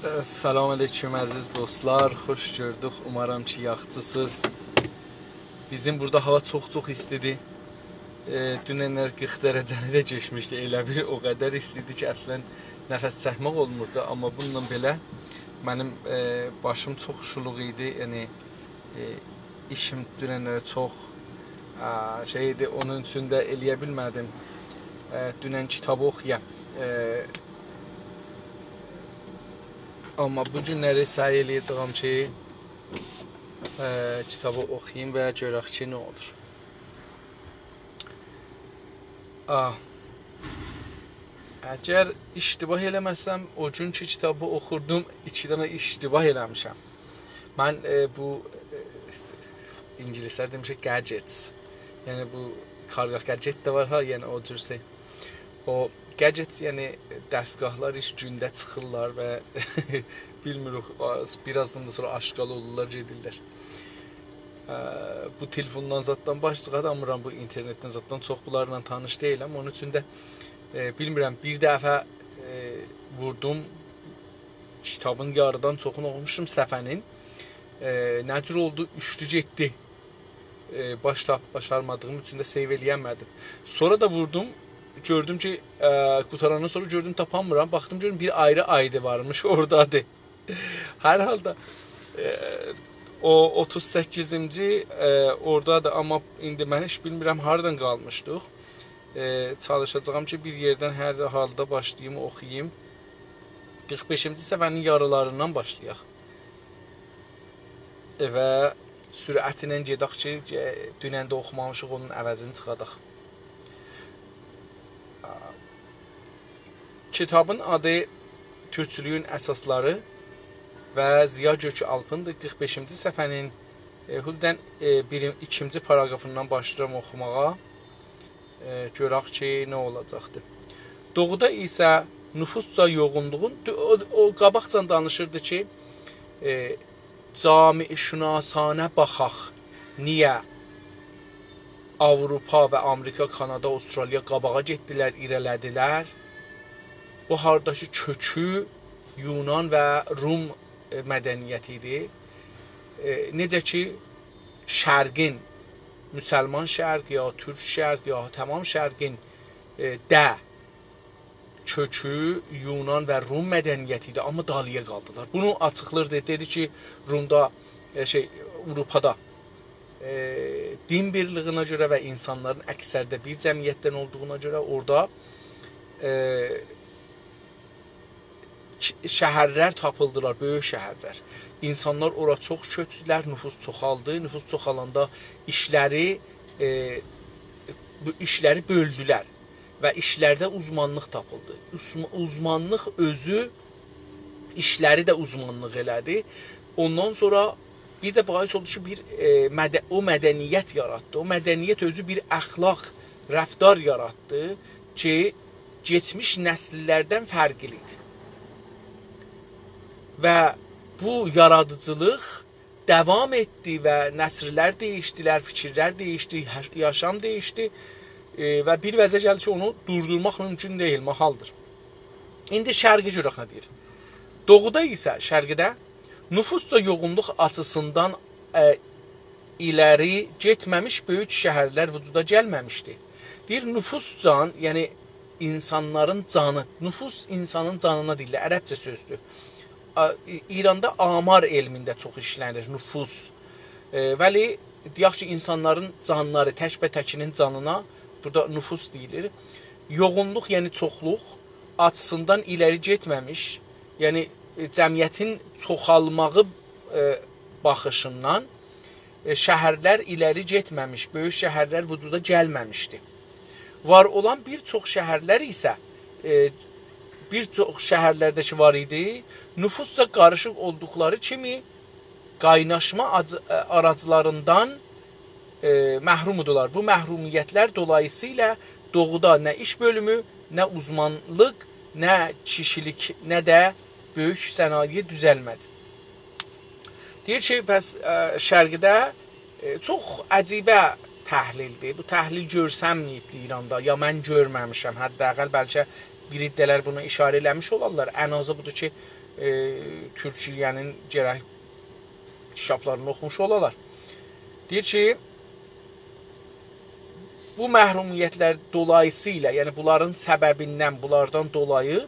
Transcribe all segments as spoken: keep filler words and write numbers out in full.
سلام علیکم عزیز دوستلار، خوش گؤردوک. اومارام کی یاخشیسینیز. بیزیم بورادا هاوا چوخ-چوخ ایستیدیر. ائ، دوننلر قیرخ درجه‌نی ده کئچمیشدی. ائله بیل او قدر ایستیدی کی اصلاً نفس چکمک اولموردو. آمما بونونلا بئله منیم، ائ، باشیم چوخ شولوق ایدی. یعنی، ائ، ایشیم دوننلری چوخ، ا، شئی ایدی، اونون اوچون ده ائلیه بیلمه‌دیم، ا، دونن کیتابی اوخویام. ا، آمما بو گونلری سعی ائلیه‌جه‌یم کی، ا، کیتابی اوخویوم و گؤرک کی نه اولور. آ، اگر اشتباه ائله‌مه‌سم، او گون کی کیتابی اوخوردوم، ایکی دنه اشتباه ائله‌میشم. من، ائ، بو، ائ، اینگیلیسلر دئمیشه gadgets. یعنی بو کارگاه، گاجئت ده وار ها، یعنی او جور شئی. او gadgets، یعنی دستگاهلار هئچ گونده چیخیرلار و بیلمیریک، آ، بیر آزدان دا سونرا آشغال اولورلار، گئدیرلر. ا، بو تلفوندان زاددان باش چیخارتمیرام، بو اینترنتدن زاددان چوخ بونلارلا تانیش دئییلم. اونون اوچون ده، ائ، بیلمیرم، بیر دفعه، ائ، ووردوم، کیتابین یاریدان چوخونو اوخوموشدوم، صفحه‌نین. ائ، نه جور اولدو، اوچدو گئتدی. ائ، باش تاپ-، باشارمادیغیم اوچون ده save ائلیه‌نمه‌دیم. سونرا دا ووردوم، گؤردوم کی، ا، قوتاراندان سونرا گؤردوم تاپانمیرام. باخدیم گؤروم بیر آیری آیدی وارمیش، اورادادیر. هر حالدا، ائ، او اوتوز سککیزینجی، ائ، اورادادیر، آمما ایندی من هئچ بیلمیرم هاردان قالمیشدیق. ائ، چالیشاجاغام کی بیر یئردن هر حالدا باشلاییم، اوخویوم. قیرخ بئشینجی صفحه‌نین یاریلاریندان باشلایاق. ائ، و سرعتله گئدک کی، گه-، دونن ده اوخومامیشیق، اونون عوضینی چیخاداق. کیتابین آدی تورکچولویون اساسلاری و ضیا گؤک‌آلپیندیر. قیرخ بئشینجی صفحه‌نین، ائ، حدوداً، ائ، بیرین-، ایکینجی پاراگرافیندان باشلاییرام اوخوماغا. ائ، گؤرک کی نه اولاجاقدیر. دوغودا ایسه نفوسجا یوغونلوغون، دو-، او، او قاباقجان دانیشیردی کی، ائ، جامعه‌شناسانه باخاق. نییه آوروپا و آمریکا، کانادا، استرالیا قاباغا گئتدیلر، ایره‌له‌دیلر؟ بو هارداکی کؤکو یونان و روم، ائ، مدنیتی ایدی. ائ، نئجه کی، شرقین، مسلمان شرق، یا تورک شرق، یا تمام شرقین، ائ، ده کؤکو یونان و روم مدنیتی ایدی، آمما دالییا قالدیلار. بونو آچیقلاییردی، دئدی کی، رومدا، ائ، شئی، آوروپادا، ائ، دین بیرلیگینه گؤره و اینسانلارین اکثرده بیر جمعیتدن اولدوغونا گؤره اورادا، ائ، ش-، شهرلر تاپیلدیلار، بؤیوک شهرلر. اینسانلار اورا چوخ کؤچدولر، نفوس چوخالدی. نفوس چوخالاندا ایشلری، ائ، بو ایشلری بؤلدولر. و ایشلرده اوزمانلیق تاپیلدی. اوزم-، اوزمانلیق اؤزو ایشلری ده اوزمانلیق ائله‌دی. اوندان سونرا بیر ده باعث اولدو کی، بیر، ائ، مده-، او مدنیت یاراتدی. او مدنیت اؤزو بیر اخلاق، رفتار یاراتدی کی، کئچمیش نسیللردن فرقلی ایدی. و بو یارادیجیلیق داوام ائتدی و نسیللر دییشدیلر، فیکیرلر دییشدی، هه-، یاشام دییشدی. ائ، و بیر وضعه گلدی کی، اونو دوردورماق مومکون دئییل، محالدیر. ایندی شرقی گؤرک نه دئییر. دوغودا ایسه، شرقده نفوسجا یوغونلوق آچیسیندان، ائ، ایلری گئتمه‌میش بؤیوک شهرلر وجودا گلمه‌میشدی. دئییر، نفوسجان، یعنی اینسانلارین جانی، نفوس اینسانین جانینا دئییرلر، عربجه سؤزدور. آ، ای-، ایراندا آمار علمینده چوخ ایشله‌نیر نفوس. ائ، ولی دئیک کی، اینسانلارین جانلاری، تک‌به‌تکینین جانینا بورادا نفوس دئییلیر. یوغونلوق، یعنی چوخلوق آچیسیندان ایلری گئتمه‌میش، یعنی، ائ، جمعیتین چوخالماغی، ائ، باخیشیندان، ائ، شهرلر ایلری گئتمه‌میش، بؤیوک شهرلر وجودا گلمه‌میشدی. وار اولان بیر چوخ شهرلر ایسه، ائ، بیر چوخ شهرلرده کی وار ایدی، نفوسجا قاریشیق اولدوقلاری کیمی قایناشما آج-، ائ، آراجلاریندان، ائ، محروم ایدیلر. بو محرومیتلر دولاییسییلا دوغودا نه ایش بؤلومو، نه اوزمانلیق، نه کیشیلیک، نه ده بؤیوک صنایع دوزلمه‌دی. دئییر کی، پس، ائ، شرقده، ائ، چوخ عجیبه تحلیلدیر. بو تحلیل گؤرسنمه‌ییبدیر ایراندا. یا من گؤرمه‌میشم. حداقل بلکه بیر عده‌لر بونا اشاره ائله‌میش اولارلار. ان آزی بودور کی، ائ، تورکیه‌نین گرک کیتابلارینی اوخوموش اولالار. دئییر کی، بو محرومیت‌لر دولاییسییلا، یعنی بونلارین سببیندن، بونلاردان دولایی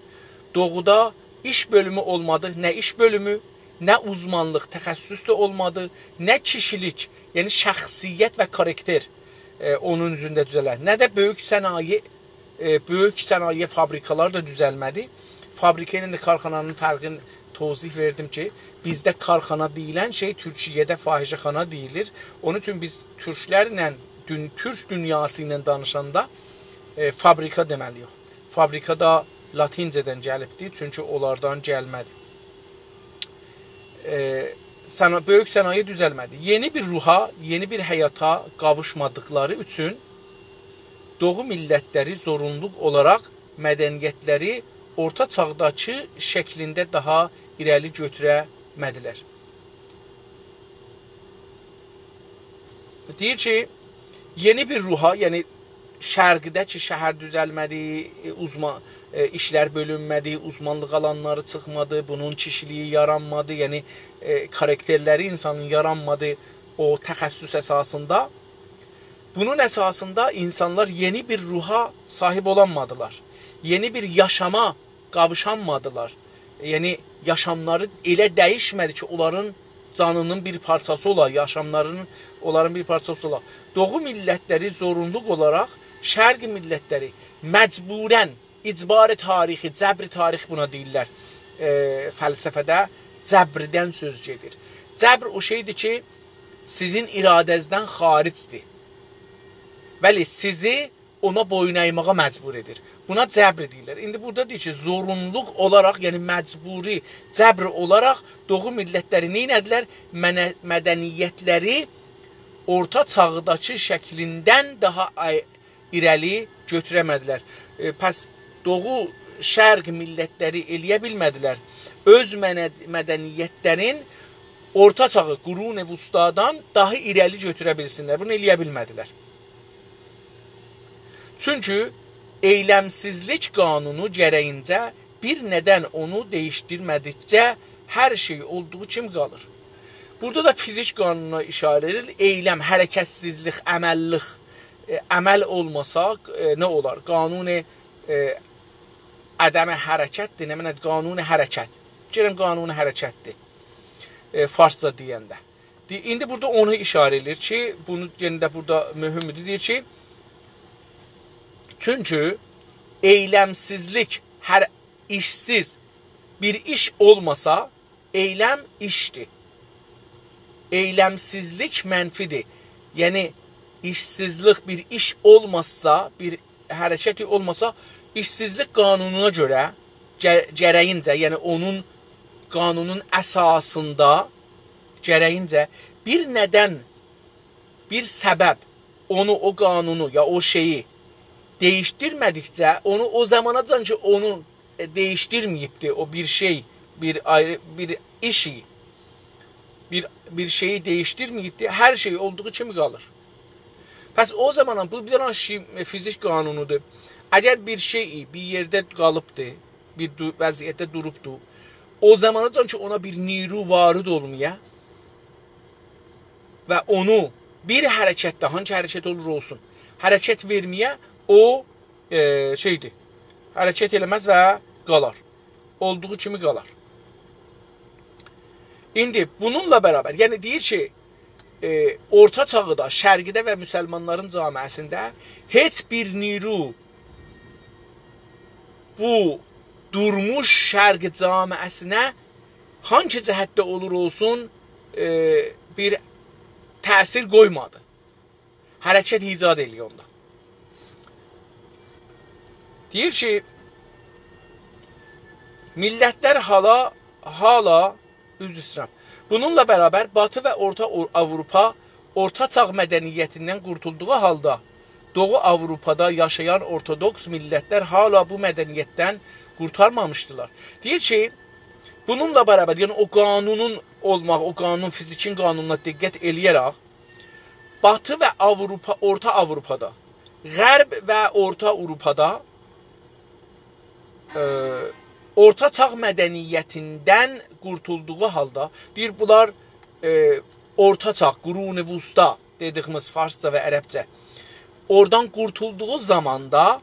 دوغودا ایش بؤلومو اولمادی. نه ایش بؤلومو، نه اوزمانلیق، تخصص ده اولمادی، نه کیشیلیک، یعنی شخصیت و کاراکتر، ائ، اونون اوزونده دوزلر. نه ده بؤیوک صنایع، ائ، بؤیوک صنایع، فابریکالار دا دوزلمه‌دی. فابریکا ایله ده کارخانانین فرقینی توضیح وئردیم کی، بیزده کارخانا دئییلن شئی تورکیه‌ده فاحشه‌خانا دئییلیر. اونون اوچون بیز تورکلرله، دون-، تورک دونیاسی ایله دانیشاندا، ائ، فابریکا دئمه‌لی‌ییک. فابریکا دا لاتینجه‌دن گلیبدی، چونکی اونلاردان گلمه‌دی. ائ، صنا-، بؤیوک صنایع دوزلمه‌دی. یئنی بیر روحا، یئنی بیر حیاتا قاووشمادیقلاری اوچون دوغو میللت‌لری زورونلوق اولاراق مدنیت‌لری اورتا چاغداکی شکلینده داها ایره‌لی گؤتوره‌مه‌دیلر. دئییر کی، یئنی بیر روحا، یعنی شرقده کی، شهر دوزلمه‌دی، ائ، اوزما-، ائ، ایشلر بؤلونمه‌دی، اوزمانلیق آلانلاری چیخمادی، بونون کیشیلیگی یارانمادی، یعنی، ائ، کاراکترلری اینسانین یارانمادی او تخصص اساسیندا. بونون اساسیندا اینسانلار یئنی بیر روحا صاحیب اولانمادیلار. یئنی بیر یاشاما قاووشانمادیلار. یعنی، یاشاملاری ائله دییشمه‌دی کی، اونلارین جانینین بیر پارچاسی اولا، یاشاملارینین اونلارین بیر پارچاسی اولا. دوغو میللت‌لری زورونلوق اولاراق شرق میللت‌لری مجبوراً، اجبار تاریخی، جبر تاریخ بونا دئییرلر، ائ، فلسفه‌ده جبردن سؤز گئدیر. جبر او شئیدیر کی، سیزین اراده‌زدن خارجدیر. ولی سیزی اونا بویون اَیمه‌یه مجبور ائدیر. بونا جبر دئییرلر. ایندی بورادا دئییر کی، زورونلوق اولاراق، یعنی مجبوری، جبر اولاراق دوغو میللت‌لری نئینه‌دیلر؟ منه-، مدنیت‌لری اورتا چاغداکی شکلیندن داها آی-، ایره‌لی گؤتوره‌مه‌دیلر. ائ، پس دوغو شرق میللت‌لری ائلیه بیلمه‌دیلر اؤز منه-، مدنیت‌لرین اورتا چاغی، قرون وسطی‌دان داها ایره‌لی گؤتوره بیلسینلر. بونو ائلیه بیلمه‌دیلر. چونکی ائیلم‌سیزلیک قانونو گره‌یینجه بیر ندن اونو دییشدیرمه‌دیکجه هر شئی اولدوغو کیمی قالیر. بورادا دا فیزیک قانونونا ایشاره ائدیر. ائیلم، حرکت‌سیزلیک، عمل‌لیک، ائ، عمل اولماسا، ائ، نه اولار؟ قانون، ائ، عدم حرکت‌دیر، نه منه قانون حرکت. گلین قانون حرکت‌دیر. ائ، فارسجا دئینده. دئ-، ایندی بورادا اونو ایشاره ائدیر کی، بونو یئنه ده بورادا مهم‌دور، دئییر کی، چونکی ائیلم‌سیزلیک، هر ایشسیز بیر ایش اولماسا، ائیلم ایشدیر. ائیلم‌سیزلیک منفی‌دیر. یعنی، ایشسیزلیک، بیر ایش اولمازسا، بیر حرکتی اولماسا، ایشسیزلیک قانونونا گؤره، گه-، گره‌یینجه، یعنی اونون قانونون اساسیندا گره‌یینجه بیر ندن، بیر سبب اونو، او قانونو یا او شئیی دییشدیرمه‌دیکجه، اونو او زاماناجان کی، اونو، ائ، دییشدیرمه‌ییبدی، او بیر شئی، بیر آیری، بیر ایشی، بیر، بیر شئیی دییشدیرمه‌ییبدی، هر شئی اولدوغو کیمی قالیر. پس او زامان بو بیر دنه شی-، فیزیک قانونودور. اگر بیر شئی بیر یئرده قالیبدی، بیر دو-، وضعیتده دوروبدو، او زاماناجان کی، اونا بیر نیرو وارد اولمایا و اونو بیر حرکتده، هانسی حرکت اولور اولسون، حرکت وئرمه‌یه، او، ائ، شئیدیر، حرکت ائله‌مز و قالار. اولدوغو کیمی قالار. ایندی بونونلا برابر، یعنی دئییر کی، ائ، اورتا چاغیدا، شرقیده و مسلمانلارین جامعه‌سینده هئچ بیر نیرو بو دورموش شرق جامعه‌سینه هانسی جهتده اولور اولسون، ائ، بیر تأثیر قویمادی. حرکت ایجاد ائله‌یه اوندا. دئییر کی، میللت‌لر حالا، حالا، عذر ایسته‌ییرم. بونونلا برابر باتی و اورتا او-، آوروپا اورتا چاغ مدنیتیندن قورتولدوغو حالدا دوغو آوروپادا یاشایان اورتودوکس میللت‌لر حالا بو مدنیتدن قورتارمامیشدیلار. دئییر کی، بونونلا برابر، یعنی او قانونون اولماق، او قانون، فیزیکین قانونونا دقت ائله‌یه‌رک، باتی و آوروپا، اورتا آوروپادا، غرب و اورتا آوروپادا، ائ، اورتا چاغ مدنیتیندن قورتولدوغو حالدا، دئییر، بونلار، ائ، اورتا چاغ، قرون وسطی دئدیگیمیز فارسجا و عربجه، اورادان قورتولدوغو زاماندا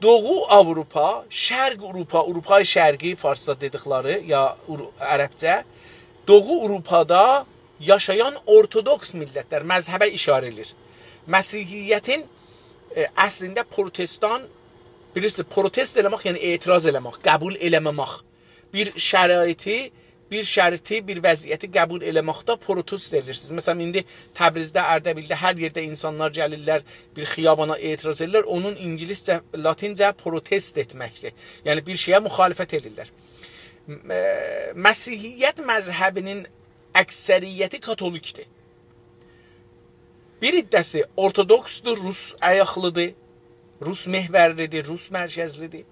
دوغو آوروپا، شرق آوروپا، آوروپای شرقی فارسجا دئدیکلری یا اورو-، عربجه، دوغو آوروپادا یاشایان اورتودوکس میللتلر، مذهبه ایشاره ائله‌ییر. مسیحیتین، ائ، اصلینده پروتستان، بیلیرسینیز، پروتست ائله‌مک، یعنی اعتراض ائله‌مک، قبول ائله‌مه‌مک. بیر شرایطی، بیر شرطی، بیر وضعیتی قبول ائله‌مکده پروتست ائدیرسینیز. مثلا، ایندی تبریزده، اردبیلده، هر یئرده اینسانلار گلیرلر، بیر خیابانا اعتراض ائدیرلر، اونون اینگیلیسجه، لاتینجه پروتست ائتمکدیر. یعنی، بیر شئیه مخالفت ائدیرلر. م-، ائ، مسیحیت مذهبینین اکثریتی کاتولیکدیر. بیر حیصه‌سی اورتودوکسدور، روس آیاقلیدیر، روس محورلیدیر، روس مرکزلیدیر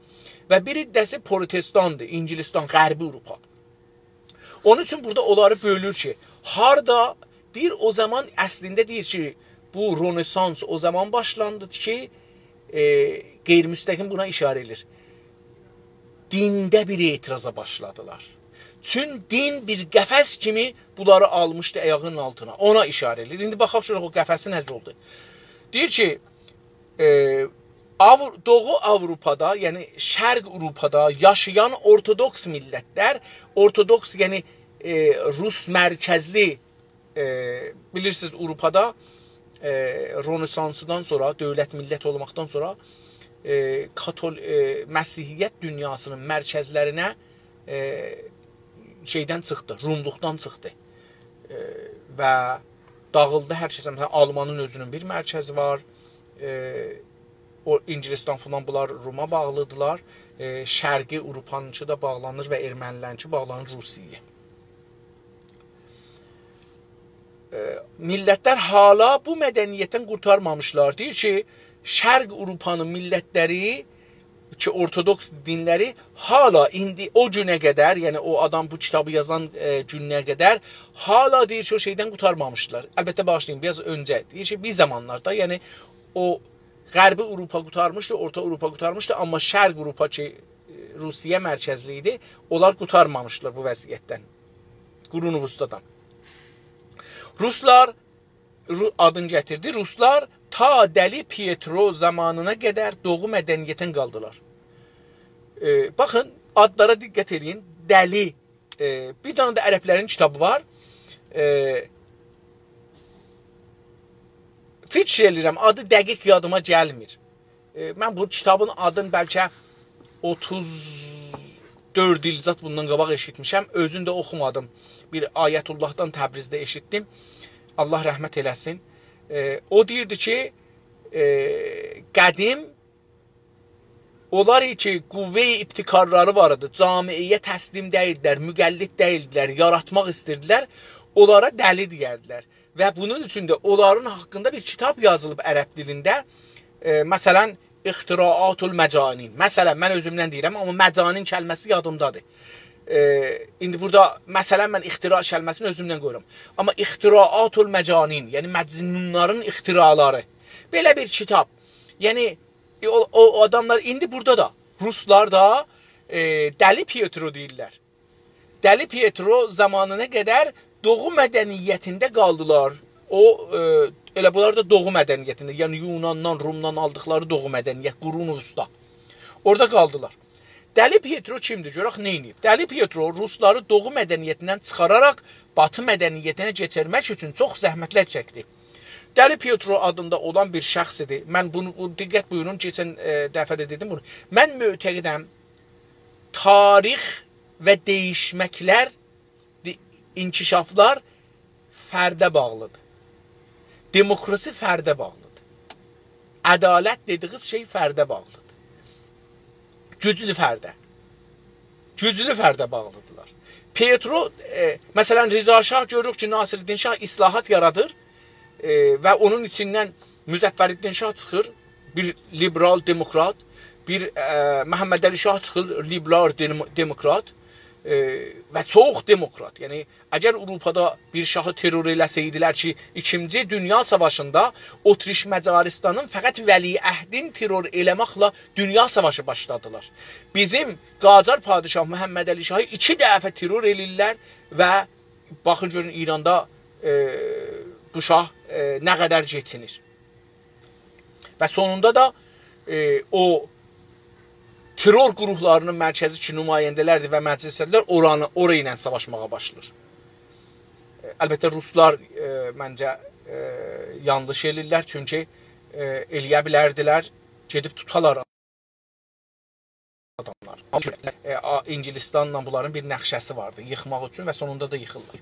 و بیر حیصه‌سی پروتستاندیر، اینگیلیستان، غربی آوروپا. اونون اوچون بورادا اونلاری بؤلور کی، هاردا دئییر، او زامان اصلینده دئییر کی، بو رنسانس او زامان باشلاندی کی، ائ، غیر مستقیم بونا ایشاره ائدیر. دینده بیر اعتراضا باشلادیلار. چون دین بیر قفس کیمی بونلاری آلمیشدی آیاغینین آلتینا. اونا ایشاره ائدیر. ایندی باخاق گؤرک او قفسی نئجه اولدو. دئییر کی، ائ، آور-، دوغو آوروپادا، یعنی شرق آوروپادا یاشایان اورتودوکس میللتلر، اورتودوکس، یعنی، ائ، روس مرکزلی، ائ، بیلیرسینیز، آوروپادا، ائ، رنسانسدان سونرا، دؤولت میللت اولماقدان سونرا، ائ، کاتول-، ائ، مسیحیت دونیاسینین مرکزلرینه، ائ، شئیدن چیخدی، روملوقدان چیخدی. ائ، و داغیلدی هر شئی. مثلا، آلمانین اؤزونون بیر مرکزی وار. ائ، او اینگیلیستان فلان، بونلار روما باغلیدیلار. ائ، شرقی آوروپانینکی دا باغلانیر و ارمنیلرینکی باغلانیر روسیه‌یه. ائ، میللتلر هالا بو مدنیتدن قورتارمامیشلار. دئییر کی، شرق آوروپانین میللتلری کی، اورتودوکس دینلری هالا ایندی او گونه قدر، یعنی او آدام بو کیتابی یازان، ائ، گونونه قدر هالا دئییر کی، او شئیدن قورتارمامیشلار. البته، باغیشلایین، بیر آز اؤنجه. دئییر کی، بیر زامانلاردا، یعنی او غربی آوروپا قورتارمیشدی، اورتا آوروپا قورتارمیشدی، آمما شرق آوروپا کی، روسیه مرکزلی ایدی، اونلار قورتارمامیشلار بو وضعیتدن. قرون وسطادان. روسلار، رو-، آدین گتیردی، روسلار تا دلی پیترو زامانینا قدر دوغو مدنیتین قالدیلار. ائ، باخین، آدلارا دقت ائله‌یین. دلی، ائ، بیر دنه ده عربلرین کیتابی وار. ائ، فیکیر ائله‌ییرم، آدی دقیق یادیما گلمیر. ائ، من بو کیتابین آدینی بلکه اوتوز دؤرد ایل زاد بوندان قاباق ائشیتمیشم. اؤزونو ده اوخومادیم. بیر آیت‌اللهدان تبریزده ائشیتدیم. الله رحمت ائله‌سین. ائ، او دئییردی کی، ائ، قدیم اونلار کی، قوه ابتکارلاری وار ایدی، جامعه‌یه تسلیم دئییلدیلر، مقلد دئییلدیلر، یاراتماق ایسته‌ییردیلر، اونلارا دلی دئیردیلر. و بونون اوچون ده اونلارین حاقیندا بیر کیتاب یازیلیب عرب دیلینده. ائ، مثلا، اختراعات المجانین. مثلا، من اؤزومدن دئییرم، آمما مجانین کلمه‌سی یادیمدادیر. ائ، ایندی بورادا، مثلا، من اختراع کلمه‌سینی اؤزومدن قویورام. آمما اختراعات المجانین، یعنی مجنونلارین اختراعلاری. بئله بیر کیتاب. یعنی، ائ، او، او آداملار ایندی بورادا دا، روسلار دا، ائ، دلی پیترو دئییرلر. دلی پیترو زامانینا قدر دوغو مدنیتینده قالدیلار. او، ائ، ائله بونلار دا دوغو مدنیتینده، یعنی یوناندان، رومدان آلدیقلاری دوغو مدنیت، قرون وسطی. اورادا قالدیلار. دلی پیترو کیمدیر؟ گؤرک نه ائدیب. دلی پیترو روسلاری دوغو مدنیتیندن چیخاراراق باتی مدنیتینه کئچیرمک اوچون چوخ زحمتلر چکدی. دلی پیترو آدیندا اولان بیر شخص ایدی. من بونو، بو، دقت بویورون، کئچن، ائ، دفعه ده دئدیم بونو. من معتقدم، تاریخ و دییشمکلر، دی-، انکشافلار فرده باغلیدیر. دموکراسی فرده باغلیدیر. عدالت دئدیگینیز شئی فرده باغلیدیر. گوجلو فرده. گوجلو فرده باغلیدیرلار. پیترو، ائ، مثلا، رضا شاه، گؤروروک کی، ناصرالدین شاه اصلاحات یارادیر، ائ، و اونون ایچیندن مظفرالدین شاه چیخیر، بیر لیبرال دموکرات، بیر، ائ، محمدعلی شاه چیخیر، لیبرال دمو-، دموکرات. ائ، و چوخ دموکرات. یعنی، اگر آوروپادا بیر شاهی ترور ائله‌سه‌یدیلر کی، ایکینجی دونیا ساواشیندا اتریش مجارستانین فقط ولیعهدین ترور ائله‌مکله دونیا ساواشی باشلادیلار. بیزیم قاجار پادشاه محمدعلی شاهی ایکی دفعه ترور ائله‌ییرلر و باخین گؤرون ایراندا، ائ، بو شاه، ائ، نه قدر کئچینیر. و سونوندا دا، ائ، او ترور گروپلارینین مرکزی کی، نماینده‌لردیر و مجلس‌دیرلر، اورانی، اورا ایله ساواشماغا باشلاییر. ائ، البته، روسلار، ائ، منجه، ائ، یانلیش ائله‌ییرلر، چونکی، ائ، ائله‌یه بیلردیلر، گئدیب توتالار آداملار. آمما، ائ، آ-، اینگیلیستانلا بونلارین بیر نقشه‌سی واردی ییخماق اوچون و سونوندا دا ییخیرلار.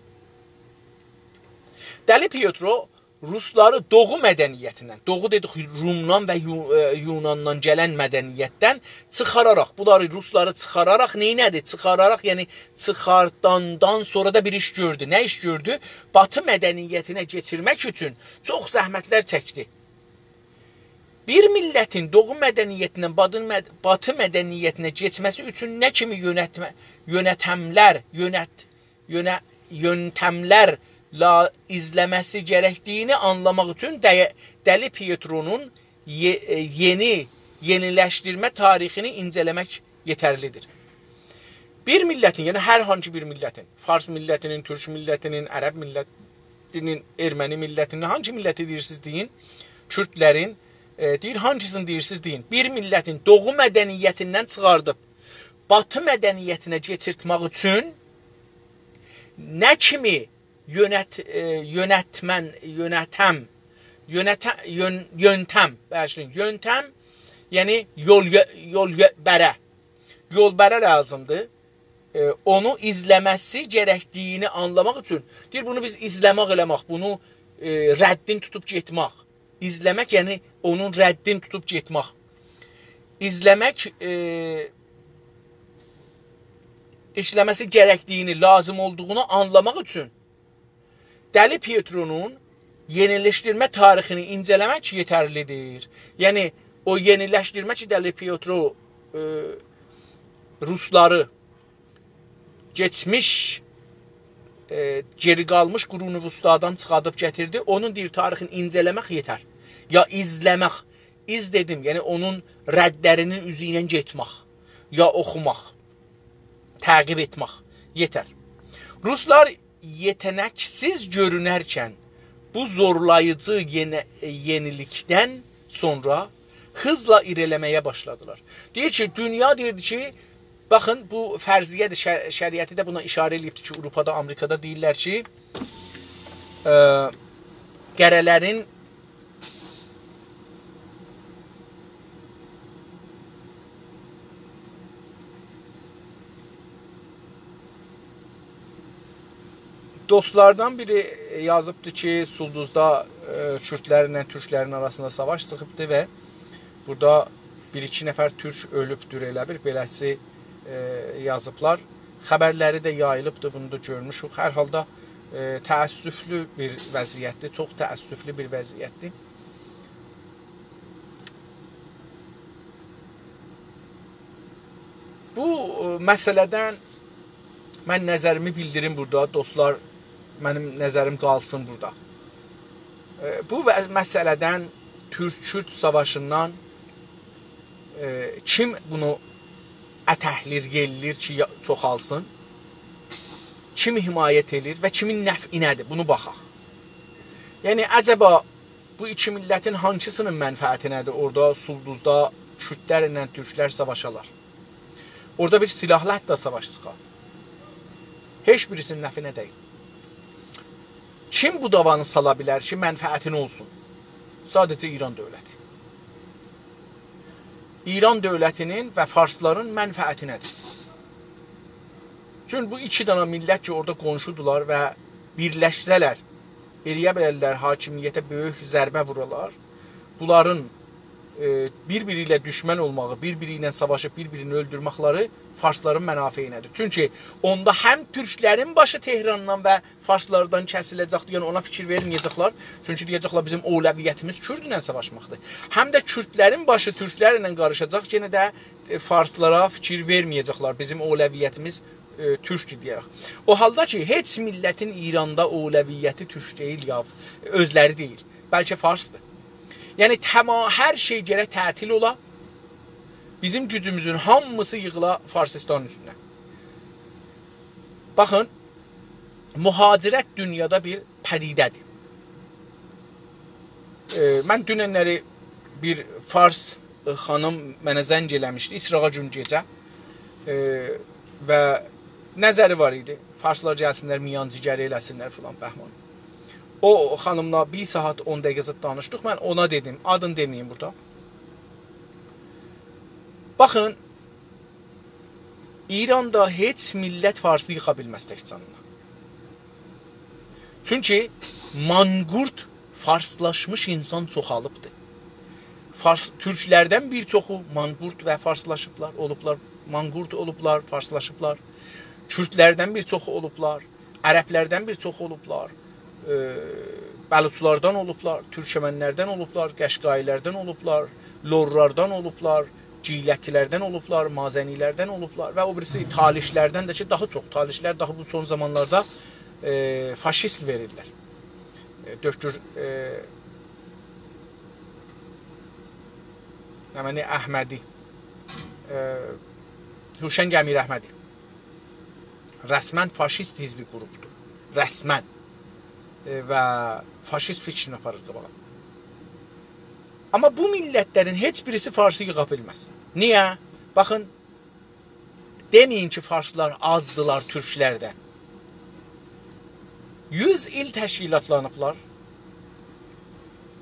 دلی پیترو روسلاری دوغو مدنیتیندن، دوغو دئدیک، رومدان و یو-، ائ، یوناندان گلن مدنیتدن چیخاراراق، بونلاری، روسلاری چیخاراراق نئینه‌دی؟ چیخاراراق، یعنی چیخارداندان سونرا دا بیر ایش گؤردو. نه ایش گؤردو؟ باتی مدنیتینه کئچیرمک اوچون چوخ زحمتلر چکدی. بیر میللتین دوغو مدنیتیندن باتی مد-، باتی مدنیتینه کئچمه‌سی اوچون نه کیمی یؤنتمه-، یؤنتملر، یؤنت-، یؤنه-، یؤنتملر لا-، ایزله‌مه‌سی گرکدیگینی آنلاماق اوچون ده-، دلی پیترونون یئ-، ائ، یئنی، یئنیلشدیرمه تاریخینی اینجه‌له‌مک یئترلیدیر. بیر میللتین، یعنی هر هانسی بیر میللتین، فارس میللتینین، تورک میللتینین، عرب میللتینین، ارمنی میللتینین، هانسی میللتی دئییرسینیز دئیین، کوردلرین، ائ، دئییر، هانسینی دئییرسینیز دئیین، بیر میللتین دوغو مدنیتیندن چیخاردیب باتی مدنیتینه کئچیرتمک اوچون نه کیمی یؤنت-، ائ، یؤنتمن، یؤنتم، یؤنته-، یؤن-، یؤنتم، باغیشلایین، یؤنتم، یعنی یول یؤ-، یول یؤ-، بره. یول بره لازیمدیر. ائ، اونو ایزله‌مه‌سی گرکدیگینی آنلاماق اوچون. دئییر، بونو بیز ایزله‌مک ائله‌مک، بونو، ائ، ردین توتوب گئتمک. ایزله‌مک، یعنی اونون ردین توتوب گئتمک. ایزله‌مک، ائ، ایزله‌مه‌سی گرکدیگینی، لازیم اولدوغونو آنلاماق اوچون دلی پیترونون یئنیلشدیرمه تاریخینی اینجه‌له‌مک یئترلیدیر. یعنی، او یئنیلشدیرمه کی، دلی پیترو، ائ، روسلاری کئچمیش، ائ، گئری قالمیش قرون وسطادان چیخاردیب گتیردی، اونون، دئییر، تاریخینی اینجه‌له‌مک یئتر. یا ایزله‌مک، ایز دئدیم، یعنی اونون ردلرینین اوزو ایله گئتمک، یا اوخوماق، تعقیب ائتمک یئتر. روسلار یئته‌نکسیز گؤرونرکن بو زورلاییجی یئنی-، یئنیلیکدن سونرا هیزلا ایره‌لی‌له‌مه‌یه باشلادیلار. دئییر کی، دونیا دئییردی کی، باخین، بو فرضیه‌دیر، شر-، شریعتی ده بونا ایشاره ائله‌ییبدیر کی، آوروپادا، آمریکادا دئییرلر کی، ائ، قره‌لرین دوستلاردان بیری یازیبدی کی، سولدوزدا، ائ، کوردلرله تورکلرین آراسیندا ساواش چیخیبدی و بورادا بیر-ایکی نفر تورک اؤلوبدور، ائله بیر بئله‌سی، ائ، یازیبلار. خبرلری ده یاییلیبدی، بونو دا گؤرموشوک. هر حالدا، ائ، تأسفلو بیر وضعیتدیر، چوخ تأسفلو بیر وضعیتدیر. بو، ائ، مسئله‌دن من نظریمی بیلدیریم بورادا، دوستلار، منیم نظریم قالسین بورادا. ائ، بو و-، مسئله‌دن، تورک-کورد ساواشیندان، ائ، کیم بونو اتکلیر، یئللیر کی، یا-، چوخالسین؟ کیم حمایت ائلیر و کیمین نفعینه‌دیر؟ بونو باخاق. یعنی، عجبا بو ایکی میللتین هانسی‌سینین منفعتینه‌دیر اورادا، سولدوزدا کوردلرله تورکلر ساواشالار؟ اورادا بیر سیلاحلی حتی ساواش چیخار. هئچ بیریسینین نفعینه دئییل. کیم بو دعوانی سالا بیلر کی، منفعتینه اولسون؟ ساده‌جه ایران دؤولتی. ایران دؤولتینین و فارسلارین منفعتینه‌دیر. چون بو ایکی دنه میللت کی، اورادا قونشودولار و بیرلشسه‌لر، ائلیه بیلرلر حاکمیته بؤیوک ضربه وورالار. بونلارین، ائ، بیر-بیری ایله دوشمن اولماغی، بیر-بیری ایله ساواشیب بیر-بیرینی اؤلدورمکلری فارسلارین منافعینه‌دیر. چونکی اوندا هم تورکلرین باشی تهراندان و فارسلاردان کسیله‌جکدیر، یعنی اونا فیکیر وئرمه‌یه‌جکلر. چونکی دئیه‌جکلر، بیزیم اولویتیمیز کوردله ساواشماقدیر. هم ده کوردلرین باشی تورکلرله قاریشاجاق، یئنه ده، ائ، فارسلارا فیکیر وئرمه‌یه‌جکلر. بیزیم اولویتیمیز، ائ، تورکدور دئیه‌رک. او حالدا کی، هئچ میللتین ایراندا اولویتی تورک دئییل یا، اؤزلری دئییل. بلکه فارسدیر. یعنی، تما-، هر شئی گرک تعطیل اولا. بیزیم گوجوموزون هامیسی ییغیلا فارسیستانین اوستونه. باخین، مهاجرت دونیادا بیر پدیده‌دیر. ائ، من دوننلری بیر فارس، ائ، خانیم منه زنگ ائله‌میشدی، ایسراغا گون گئجه. ائ، و نظری وار ایدی. فارسلار گلسینلر، میانجیگری ائله‌سینلر فلان بهمان. او خانیملا بیر ساعات اون دقیقه زاد دانیشدیق. من اونا دئدیم، آدینی دئمه‌ییم بورادا. باخین، ایراندا هئچ میللت فارسی ییخا بیلمز تک جانینا. چونکی مانقورت فارسلاشمیش اینسان چوخالیبدیر. فارس، تورکلردن بیر چوخو مانقورت و فارسلاشیبلار، اولوبلار، مانقورت اولوبلار، فارسلاشیبلار. کوردلردن بیر چوخو اولوبلار، عربلردن بیر چوخو اولوبلار، ائ، بلوچلاردان اولوبلار، تورکمنلردن اولوبلار، قشقایی‌لردن اولوبلار، لورلاردان اولوبلار، گیلکی‌لردن اولوبلار، مازنی‌لردن اولوبلار و او بیریسی تالیشلردن ده کی، داها چوخ. تالیشلر داها بو سون زامانلاردا، ائ، فاشیست وئریرلر. ائ، دؤکتور، ائ، نمنه احمدی، ائ، هوشنگ امیراحمدی. رسماً فاشیست حزبی قروپدور. رسماً. ائ، و فاشیست فیکرینی آپاریر قاباغا. آمما بو میللتلرین هئچ بیریسی فارسی ییغا بیلمز. نییه؟ باخین، دئمه‌یین کی، فارسلار آزدیلار تورکلردن. یوز ایل تشکیلاتلانیبلار.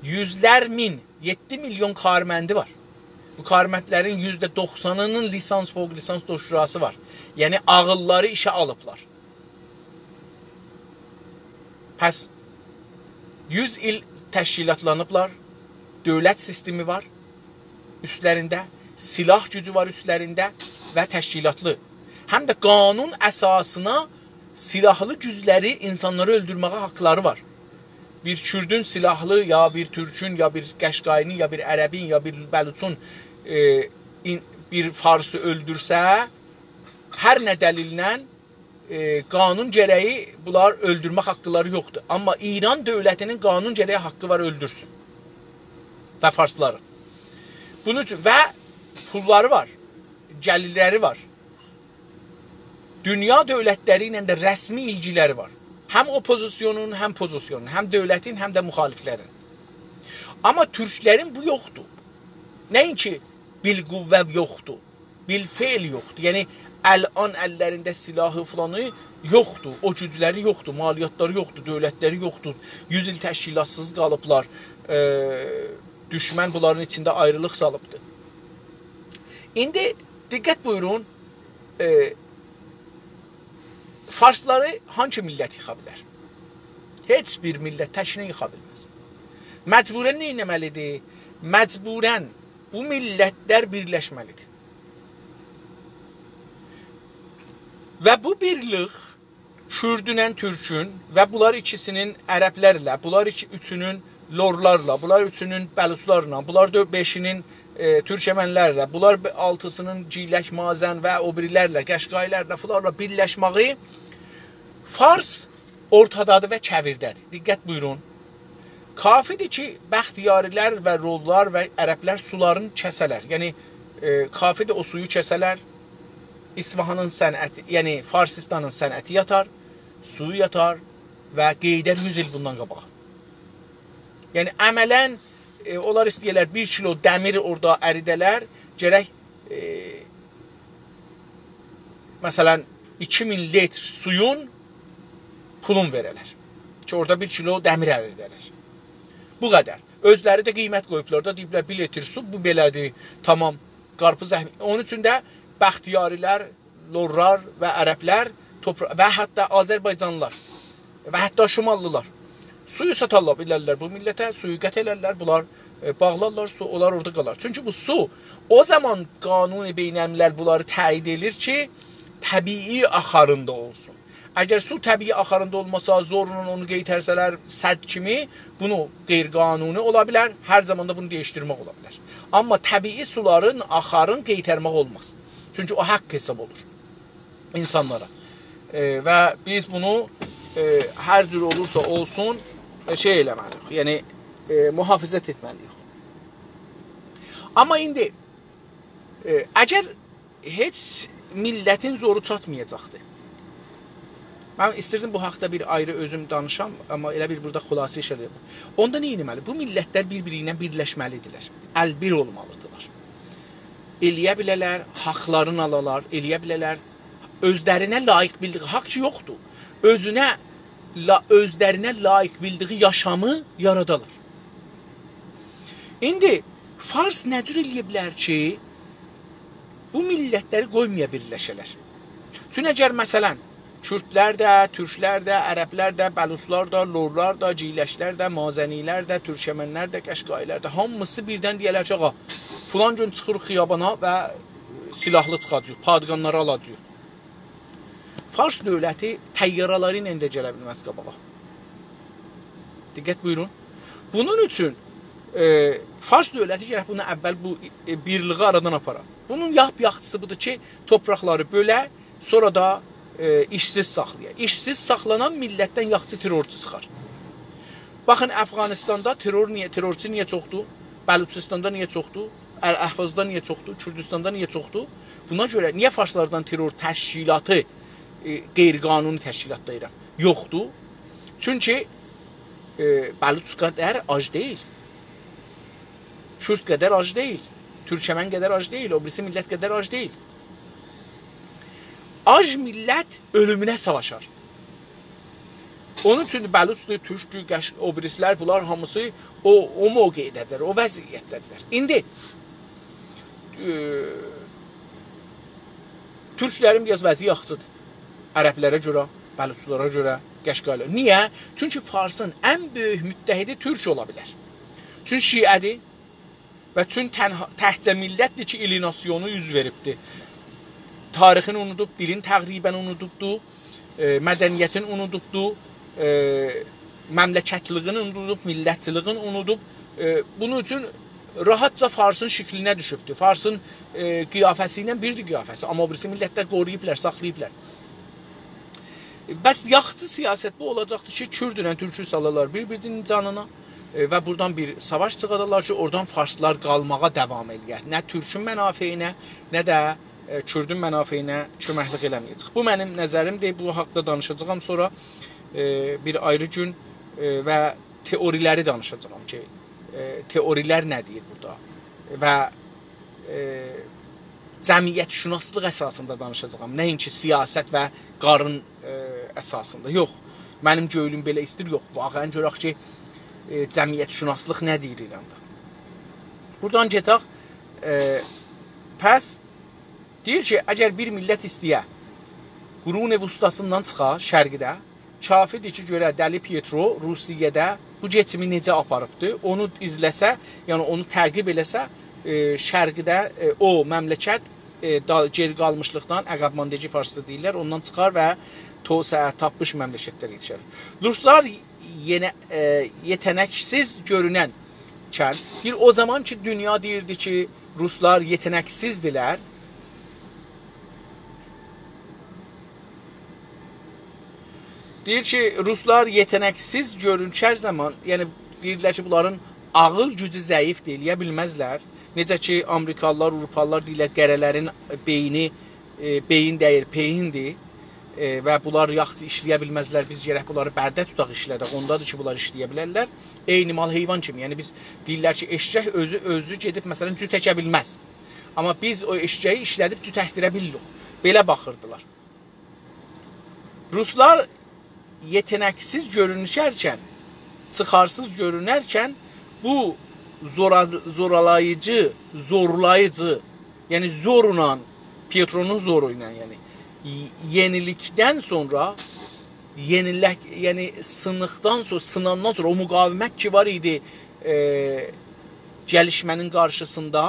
یوزلر مین، یئددی میلیون کارمندی وار. بو کارمندلرین یوزده دوخسانینین لیسانس، فوق لیسانس، دکتراسی وار. یعنی، عاغیللاری ایشه آلیبلار. پس یوز ایل تشکیلاتلانیبلار، دؤولت سیستمی وار اوستلرینده، سلاح گوجو وار اوستلرینده و تشکیلاتلی. هم ده قانون اساسینا سلاحلی گوجلری، اینسانلاری اؤلدورمه‌یه حاقلاری وار. بیر کوردون سلاحلی، یا بیر تورکون، یا بیر قشقایی‌نین، یا بیر عربین، یا بیر بلوچون، ائ، این-، بیر فارسی اؤلدورسه، هر نه دلیلله، ائ، قانون گره‌یی بونلار اؤلدورمک حاقلاری یوخدور. آمما ایران دؤولتی‌نین قانون گره‌یی حاقی وار اؤلدورسون. و فارسلاری. بونون اوچون، و پوللاری وار، گلیرلری وار. دونیا دؤولتلری ایله ده رسمی ایلگیلری وار. هم اوپوزیسیونون، هم پوزیسیونون، هم دؤولتین، هم ده مخالفلرین. آمما تورکلرین بو یوخدور. نه‌اینکی بالقوه یوخدور، بالفعل یوخدور. یعنی، الان اللرینده سلاحی فلانی یوخدور، او گوجلری یوخدور، مالیاتلاری یوخدور، دؤولتلری یوخدور. یوز ایل تشکیلاتسیز قالیبلار. ائ، دوشمن بونلارین ایچینده آیریلیق سالیبدیر. ایندی دقت بویورون، ائ، فارسلاری هانسی میللت ییخا بیلر؟ هئچ بیر میللت تکینه ییخا بیلمز. مجبوراً نه ائتمه‌لیدیر؟ مجبوراً بو میللتلر بیرلشمه‌لیدیر. و بو بیرلیک کوردونن تورکون و بونلار ایکیسی‌نین عربلرله، بونلار ایکی، اوچونون لورلارلا، بونلار اوچونون بلوچلارلا، بونلار دؤ-، بئشی‌نین، ائ، تورکمنلرله، بونلار بئ-، آلتی‌سی‌نین گیلک، مازن و او بیریلرله، قشقایی‌لرله، فلانلا بیرلشمه‌یی فارس اورتادادیر و کویرده‌دیر. دقت بویورون. کافیدیر کی، بختیاری‌لر و لورلار و عربلر سولارین کسه‌لر. یعنی، ائ، کافیدیر او سویو کسه‌لر. اصفهانین صنعتی، یعنی فارسیستانین صنعتی یاتار، سویو یاتار و قئییدر یوز ایل بوندان قاباغا. یعنی عملاً، ائ، اونلار ایسته‌ییرلر بیر کیلو دمیر اورادا اریده‌لر، گرک، ائ، مثلاً، ایکی مین لیتر سویون پولون وئره‌لر کی، اورادا بیر کیلو دمیر اریده‌لر. بو قدر. اؤزلری ده قیمت قویوبلار دا، دئییبلر، بیر لیتر سو، بو بئله‌دیر، تامام، قارپیز اهمی-، اونون اوچون ده بختیاری‌لر، لورلار و عربلر، توپرا-، و حتی آذربایجانلی‌لار و حتی شماللی‌لار سویو ساتارلار، بیلرلر بو میللته، سویو قطع ائلرلر، بونلار، ائ، باغلارلار، سو، اونلار اورادا قالار. چونکی بو سو، او زامان قانون بین‌الملل بونلاری تأیید ائله‌ییر کی، طبیعی آخاریندا اولسون. اگر سو طبیعی آخاریندا اولماسا، زورلا اونو قئیترسه‌لر سد کیمی، بونو غیرقانونی اولا بیلر، هر زامان دا بونو دییشدیرمک اولا بیلر. آمما طبیعی سولارین آخارین قئیترمک اولماز. چونکی او حاق حساب اولور اینسانلارا. ائ، و بیز بونو، ائ، هر جور اولورسا اولسون، ائ، شئی ائله‌مه‌لی‌ییک، یعنی، ائ، محافظت ائتمه‌لی‌ییک. آمما ایندی، ائ، اگر هئچ میللتین زورو چاتمایاجاقدی. من ایستیردیم بو حاقدا بیر آیری اؤزوم دانیشام، آمما ائله بیل بورادا خلاصه ائله‌ییم. اوندا نه ائتمه‌لی؟ بو میللتلر بیر-بیری ایله بیرلشمه‌لی‌دیرلر. ال‌بیر اولمالی‌دیرلار. ائله‌یه بیله‌لر، حاقلارینی آلالار، ائله‌یه بیله‌لر. اؤزلرینه لایق بیلدیگی حاق کی یوخدور. اؤزونه، لا-، اؤزلرینه لایق بیلدیگی یاشامی یارادالار. ایندی فارس نه جور ائله‌یه بیلر کی، بو میللتلری قویمایا بیرلشه‌لر؟ چون اگر، مثلا، کوردلر ده، تورکلر ده، عربلر ده، بلوچلار دا، لورلار دا، گیلکلر ده، مازنی‌لر ده، تورکمنلر ده، قشقایی‌لر ده، هامیسی بیردن دئیه‌لر کی، «آغا، فلان گون چیخیریق خیابانا و سلاحلی چیخاجاغیق، پادگانلاری آلاجاغیق.» فارس دؤولتی طیاره‌لری ایله ده گله بیلمز قاباغا. دقت بویورون. بونون اوچون، ائ، فارس دؤولتی گرک بونو اول بو، ائ، بیرلیگی آرادان آپارا. بونون لاپ یاخشیسی بودور کی، تورپاقلاری بؤله، سونرا دا، ائ، ایشسیز ساخلایا. ایشسیز ساخلانان میللتدن یاخشی ترورچو چیخار. باخین، افغانستاندا ترور نییه، ترورچو نییه چوخدور؟ بلوچستاندا نییه چوخدور؟ الاحوازدا نییه چوخدور؟ کوردستاندا نییه چوخدور؟ بونا گؤره نییه فارسلاردان ترور تشکیلاتی، ائ، غیرقانونی تشکیلاتدا ایران یوخدور؟ چونکی، ائ، بلوچ قدر آج دئییل. کورد قدر آج دئییل. تورکمن قدر آج دئییل. او بیریسی میللت قدر آج دئییل. آج میللت اؤلومونه ساواشار. اونون اوچون بلوچدور، تورکدور، قش-، او بیریسی‌لر، بونلار هامیسی او، او موقعده‌دیر، او وضعیتده‌دیرلر. ایندی، ائ، تورکلرین بیر آز وضعی یاخشیدیر. عربلره گؤره، بلوچلارا گؤره، قشقایی‌لارا. نییه؟ چونکی فارسین ان بؤیوک متحدی تورک اولا بیلر. چون شیعه‌دیر و چون تنها، تکجه میللتدیر کی، ایلیناسیونو اوز وئریبدیر. تاریخینی اونودوب، دیلین تقریبا اونودوبدو، ائ، مدنیتین اونودوبدو، ائ، مملکتلیگینی اونودوب، میللتچیلیگین اونودوب. ائ، بونون اوچون راحتجا فارسین شکلینه دوشوبدو. فارسین، ائ، قیافه‌سی ایله بیردیر قیافه‌سی. آمما او بیریسی میللتلر قورویوبلار، ساخلاییبلار. بس یاخشی سیاست بو اولاجاقدیر کی، کوردله تورکو سالالار بیر-بیرینین جانینا، ائ، و بورادان بیر ساواش چیخادالار کی، اورادان فارسلار قالماغا داوام ائله‌یر. نه تورکون منافعینه، نه ده، ائ، کوردون منافعینه کؤمکلیک ائله‌مه‌یه‌جک. بو منیم نظریمدیر. بو حاقدا دانیشاجاغام سونرا، ائ، بیر آیری گون، ائ، و تئوری‌لری دانیشاجاغام کی، ائ، تئوری‌لر نه دئییر بورادا. و، ائ، جمعیت‌شناسلیق اساسیندا دانیشاجاغام. نه اینکی سیاست و قارین، ائ، اساسیندا. یوخ، منیم گؤیلوم بئله ایستیر، یوخ. واقعا گؤرک کی، ائ، جمعیت‌شناسلیق نه دئییر ایراندا. بورادان گئدک، ائ، پس دئییر کی، اگر بیر میللت ایسته‌یه قرون وسطاسیندان چیخا، شرقده، کافیدیر کی، گؤره دلی پیترو روسیه‌ده بو کئچیمی نئجه آپاریبدی، اونو ایزله‌سه، یعنی اونو تعقیب ائله‌سه، ائ، شرقده، ائ، او مملکت، ائ، دا-، گئری قالمیشلیقدان، عقب‌ماندگی فارسدا دئییرلر، اوندان چیخار و توسعه تاپمیش مملکتلره یئتیشر. روسلار یئنه، ائ، یئته‌نک‌سیز گؤرونن کن، بیر او زامان کی، دونیا دئییردی کی، روسلار یئته‌نک‌سیزدیرلر. دئییر کی، روسلار یئته‌نک‌سیز گؤرونشر زامان، یعنی دئییرلر کی، بونلارین عاغیل گوجو ضعیفدیر، ائله‌یه بیلمزلر. نئجه کی، آمریکالیلار، آوروپالیلار دئییرلر، دره‌لرین بئینی، ائ، بئیین دئییل، پئییندیر. ائ، و بونلار یاخشی ایشله‌یه بیلمزلر، بیز گرک بونلاری برده توتاق، ایشله‌دک. اوندادیر کی، بونلار ایشله‌یه بیلرلر. عینی مال حیوان کیمی. یعنی بیز دئییرلر کی، ائششک اؤزو، اؤزو گئدیب، مثلا، جوت اکه بیلمز. آمما بیز او ائششه‌یی ایشله‌دیب جوت اکدیره بیلیریک. بئله باخیردیلار. روسلار یئته‌نک‌سیز گؤرونشرکن، چیخارسیز گؤرونرکن بو زورا-، زورالاییجی، زورلاییجی، یعنی زورلا، پیترونون زورو ایله، یعنی ی-، یئنیلیکدن سونرا، یئنیلک-، یعنی سینیقدان سونرا، سیناندان سونرا او مقاومت کی وار ایدی، ائ، گلیشمه‌نین قارشیسیندا،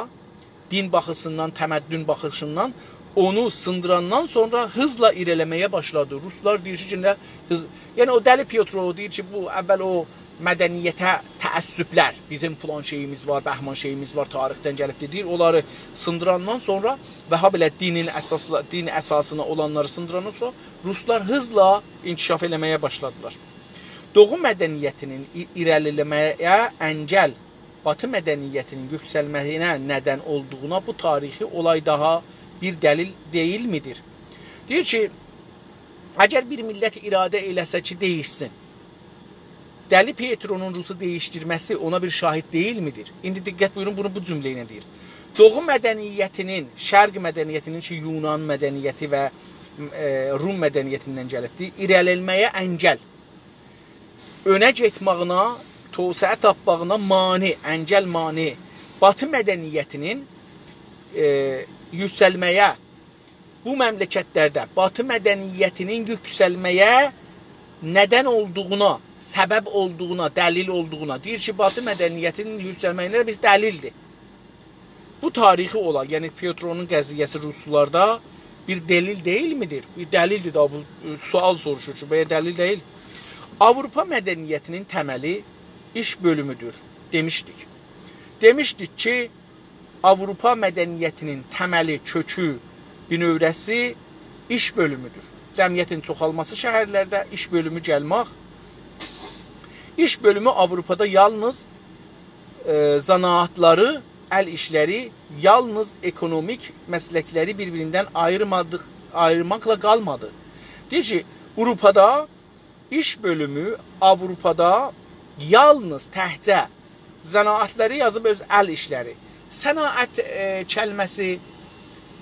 دین باخیشیندان، تمدن باخیشیندان اونو سیندیراندان سونرا هیزلا ایره‌لی‌له‌مه‌یه باشلادی. روسلار دئییر کی، ایندی هیز-، یعنی او دلی پیترو دئییر کی، بو اول او، مدنیته تعصبلر، بیزیم فلان شئییمیز وار، بهمان شئییمیز وار، تاریخدن گلیب دئدیک، اونلاری سیندیراندان سونرا و هابئله دینین اساسلا-، دین اساسینا اولانلاری سیندیراندان سونرا روسلار هیزلا انکشاف ائله‌مه‌یه باشلادیلار. دوغو مدنیتینین ای-، ایره‌لیله‌مه‌یه انگل، باتی مدنیتینین یوکسلمه‌یینه ندن اولدوغونا بو تاریخی اولای داها بیر دلیل دئییلمیدیر؟ دئییر کی، اگر بیر میللت اراده ائله‌سه کی، دییشسین، دلی پیترونون روسو دییشدیرمه‌سی اونا بیر شاهد دئییلمیدیر؟ ایندی دقت بویورون، بونو بو جمله ایله دئییر. دوغو مدنیتینین، شرق مدنیتینین کی، یونان مدنیتی و، ائ، روم مدنیتیندن گلیبدیر، ایره‌لیله‌مه‌یه انگل، اؤنه گئتمه‌یینه، توسعه تاپماغینا مانع، انگل مانع، باتی مدنیتینین، ائ، یوکسلمه‌یه، بو مملکتلرده باتی مدنیتینین یوکسلمه‌یه ندن اولدوغونا، سبب اولدوغونا، دلیل اولدوغونا. دئییر کی، باتی مدنیتینین یوکسلمه‌یینه بیز دلیلدیر. بو تاریخی اولای، یعنی پیترونون قضیه‌سی روسلاردا بیر دلیل دئییلمیدیر؟ بیر دلیلدیر دا بو، ائ، سؤال سوروشور کی، بو دلیل دئییل. آوروپا مدنیتینین تملی ایش بؤلومودور دئمیشدیک. دئمیشدیک کی، آوروپا مدنیتینین تملی، کؤکو، بینؤوره‌سی ایش بؤلومودور. جمعیتین چوخالماسی شهرلرده، ایش بؤلومو گلمک. ایش بؤلومو آوروپادا یالنیز، ائ، صنعتلری، ال ایشلری، یالنیز اکونومیک مسلکلری بیر-بیریندن آییرمادیق، آییرماقلا قالمادی. دئییر کی، آوروپادا ایش بؤلومو آوروپادا یالنیز تکجه صنعتلری یازیب، اؤز ال ایشلری. صناعت، ائ، کلمه‌سی،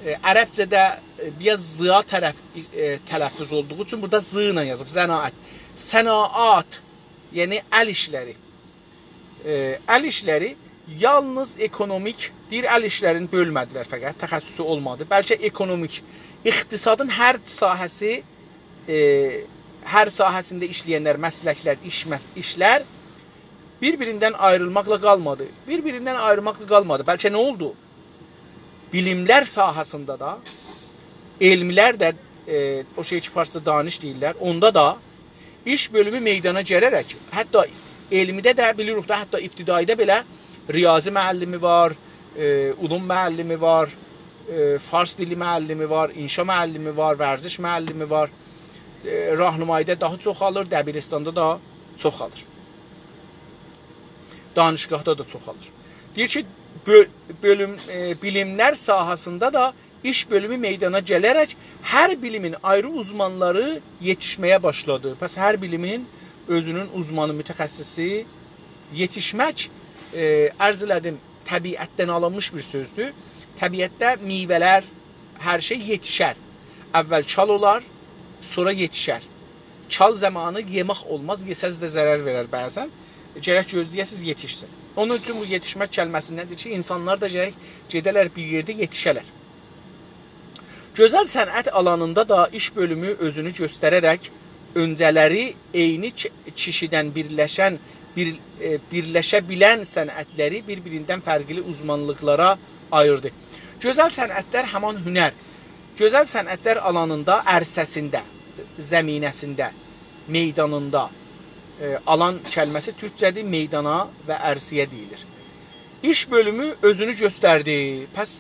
ائ، عربجه‌ده، ائ، بیر آز ضیا طرف، ائ، تلفظ اولدوغو اوچون بورادا ض ایله یازیب، صناعت. صناعت، یعنی ال ایشلری. ائ، ال ایشلری یالنیز اکونومیک، دئییر، ال ایشلرینی بؤلمه‌دیلر فقط، تخصصو اولمادی. بلکه اکونومیک، اقتصادین هر ساحه‌سی، ائ، هر ساحه‌سینده ایشله‌ینلر، مسلکلر، ایش مس-، ایشلر بیر-بیریندن آیریلماقلا قالمادی. بیر-بیریندن آیریلماقلا قالمادی. بلکه نه اولدو؟ بیلیملر ساحه‌سینده ده، علملر ده، ائ، او شئی کی، فارسدا دانش دئییرلر، اوندا دا ایش بؤلومو میدانا گله‌رک، حتی علمیده ده بیلیریک ده، حتی ابتداییده بئله ریاضی معلمی وار، ائ، علوم معلمی وار، ائ، فارس دیلی معلمی وار، انشا معلمی وار، ورزش معلمی وار. ائ، راهنمایی‌ده داها چوخالیر، دبیرستاندا دا چوخالیر. دانشگاهدا دا چوخالیر. دئییر کی، بؤ-، بؤلوم، ائ، بیلیملر ساحه‌سینده ده ایش بؤلومو میدانا گله‌رک هر بیلیمین آیری اوزمانلاری یئتیشمه‌یه باشلادی. پس هر بیلیمین اؤزونون اوزمانی، متخصصی یئتیشمک، ائ، عرض ائله‌دیم، طبیعتدن آلینمیش بیر سؤزدور. طبیعتده میوه‌لر، هر شئی یئتیشر. اول چال اولار، سونرا یئتیشر. چال زامانی یئمک اولماز، یئسز ده ضرر وئرر بعضا. گرک گؤزله‌یه‌سیز، یئتیشسین. اونون اوچون بو یئتیشمک کلمه‌سیندندیر کی، اینسانلار دا گرک گئده‌لر بیر یئرده یئتیشه‌لر. گؤزل صنعت آلانیندا دا ایش بؤلومو اؤزونو گؤستره‌رک اؤنجه‌لری عینی کی-، کیشیدن بیرلشن، بیر-، ائ، بیرلشه بیلن صنعتلری بیر-بیریندن فرقلی اوزمانلیقلارا آییردی. گؤزل صنعتلر همان هنر، گؤزل صنعتلر آلانیندا، عرصه‌سینده، زمینه‌سینده، میدانیندا، ائ، آلان کلمه‌سی تورکجه‌دیر، میدانا و عرصه‌یه دئییلیر. ایش بؤلومو اؤزونو گؤستردی. پس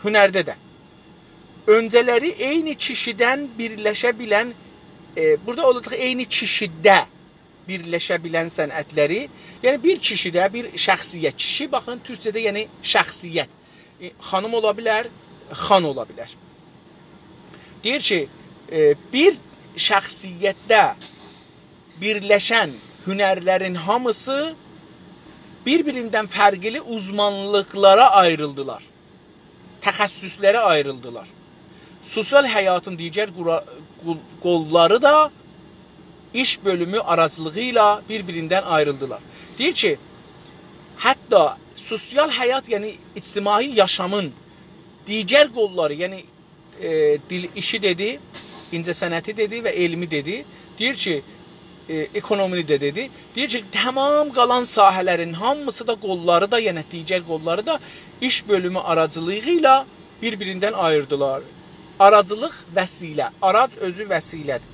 هنرده ده. اؤنجه‌لری عینی کیشیدن بیرلشه بیلن، ائ، بورادا اولاجاق عینی کیشیده بیرلشه بیلن صنعتلری، یعنی بیر کیشیده، بیر شخصیت، کیشی، باخین، تورکجه‌ده، یعنی شخصیت. ائ، خانیم اولا بیلر، خان اولا بیلر. دئییر کی، ائ، بیر شخصیتده بیرلشن هنرلرین هامیسی بیر-بیریندن فرقلی اوزمانلیقلارا آیریلدیلار. تخصصلره آیریلدیلار. سوسیال حیاتین دیگر قورا-، قول-، قوللاری دا ایش بؤلومو آراجیلیغی ایله بیر-بیریندن آیریلدیلار. دئییر کی، حتی سوسیال حیات، یعنی اجتماعی یاشامین دیگر قوللاری، یعنی، ائ، دیل ایشی دئدی، اینجه‌صنعتی دئدی و علمی دئدی. دئییر کی، ائ، اکونومینی ده دئدی. دئییر کی، تمام قالان ساحه‌لرین هامیسی دا، قوللاری دا، یعنی دیگر قوللاری دا ایش بؤلومو آراجیلیغی ایله بیر-بیریندن آییردیلار. آراجیلیق وسیله، آراج اؤزو وسیله‌دیر.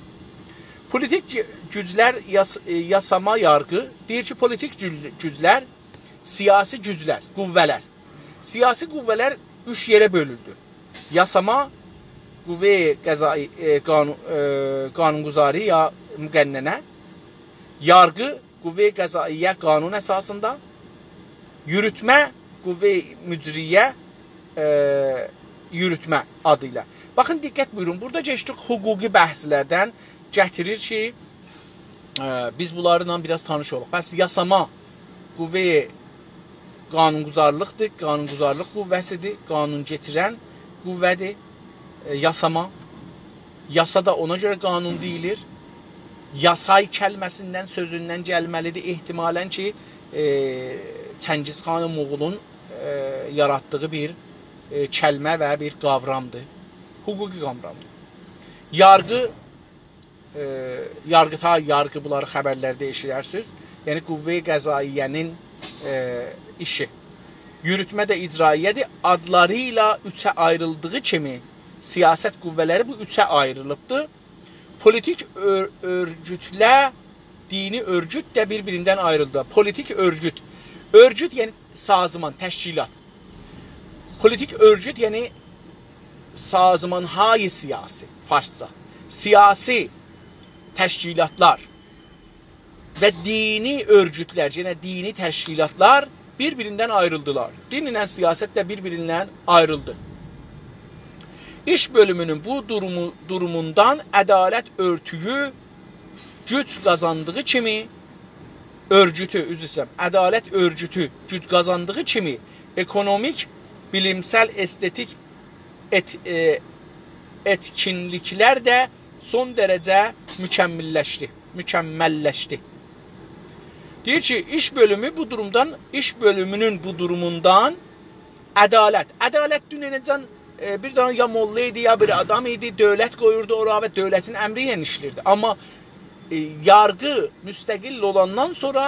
پولیتیک گئ-، گوجلر یاس-، ائ، یاساما یارغی، دئییر کی، پولیتیک گوج-، گوجلر، سیاسی گوجلر، قوه‌لر. سیاسی قوه‌لر اوچ یئره بؤلوندو. یاساما، قوه قضایی، ائ، قانو-، ائ، قانون‌گذاری یا مقننه، یارغی، قوه قضاییه قانون اساسیندا، یوروتمه، قوه مجریه، ائ، یوروتمه آدی ایله. باخین، دقت بویورون، بورادا کئچدیک حقوقی بحثلردن گتیریر کی، ائ، بیز بونلارلا بیر آز تانیش اولوق. پس یاساما قوه قانون‌گذارلیقدیر، قانون‌گذارلیق قوه‌سیدیر، قانون کئچیرن قوه‌دیر، ائ، یاساما. یاسا دا اونا گؤره قانون دئییلیر. یاسای کلمه‌سیندن، سؤزوندن گلمه‌لیدیر. احتمالاً کی، ائ، چنگیز خان موغولون، ائ، یاراتدیغی بیر، ائ، کلمه و بیر قاورامدیر. حقوقی قاورامدیر. یارغی، ائ، یارغیتای، یارغی، بونلاری خبرلرده ائشیدرسینیز. یعنی قوه قضاییه‌نین، ائ، ایشی. یوروتمه ده اجراییه‌دیر. آدلاری ایله اوچه آیریلدیغی کیمی سیاست قوه‌لری بو اوچه آیریلیبدیر. پولیتیک اؤر-، اؤرگوتله دینی اؤرگوت ده بیر-بیریندن آیریلدی. پولیتیک اؤرگوت. اؤرگوت، یعنی سازمان، تشکیلات. پولیتیک اؤرگوت، یعنی سازمان‌های سیاسی، فارسجا. سیاسی تشکیلاتلار و دینی اؤرگوتلر، یعنی دینی تشکیلاتلار بیر-بیریندن آیریلدیلار. دین ایله سیاست ده بیر-بیریندن آیریلدی. ایش بؤلومونون بو دورومو، دوروموندان عدالت اؤرگوتو گوج قازاندیغی کیمی، اؤرگوتو، عذر ایسته‌ییرم، عدالت اؤرگوتو گوج قازاندیغی کیمی اکونومیک، بیلیمسل، استتیک ائت-، ائ، ائتکینلیکلر ده سون درجه مکمللشدی، مکمللشدی. دئییر کی، ایش بؤلومو بو دورومدان، ایش بؤلومونون بو دوروموندان عدالت. عدالت دوننه‌جن، ائ، بیر دنه یا موللا ایدی، یا بیر آدام ایدی، دؤولت قویوردو اورا و دؤولتین امری ایله ایشله‌ییردی. آمما، ائ، یارغی مستقل اولاندان سونرا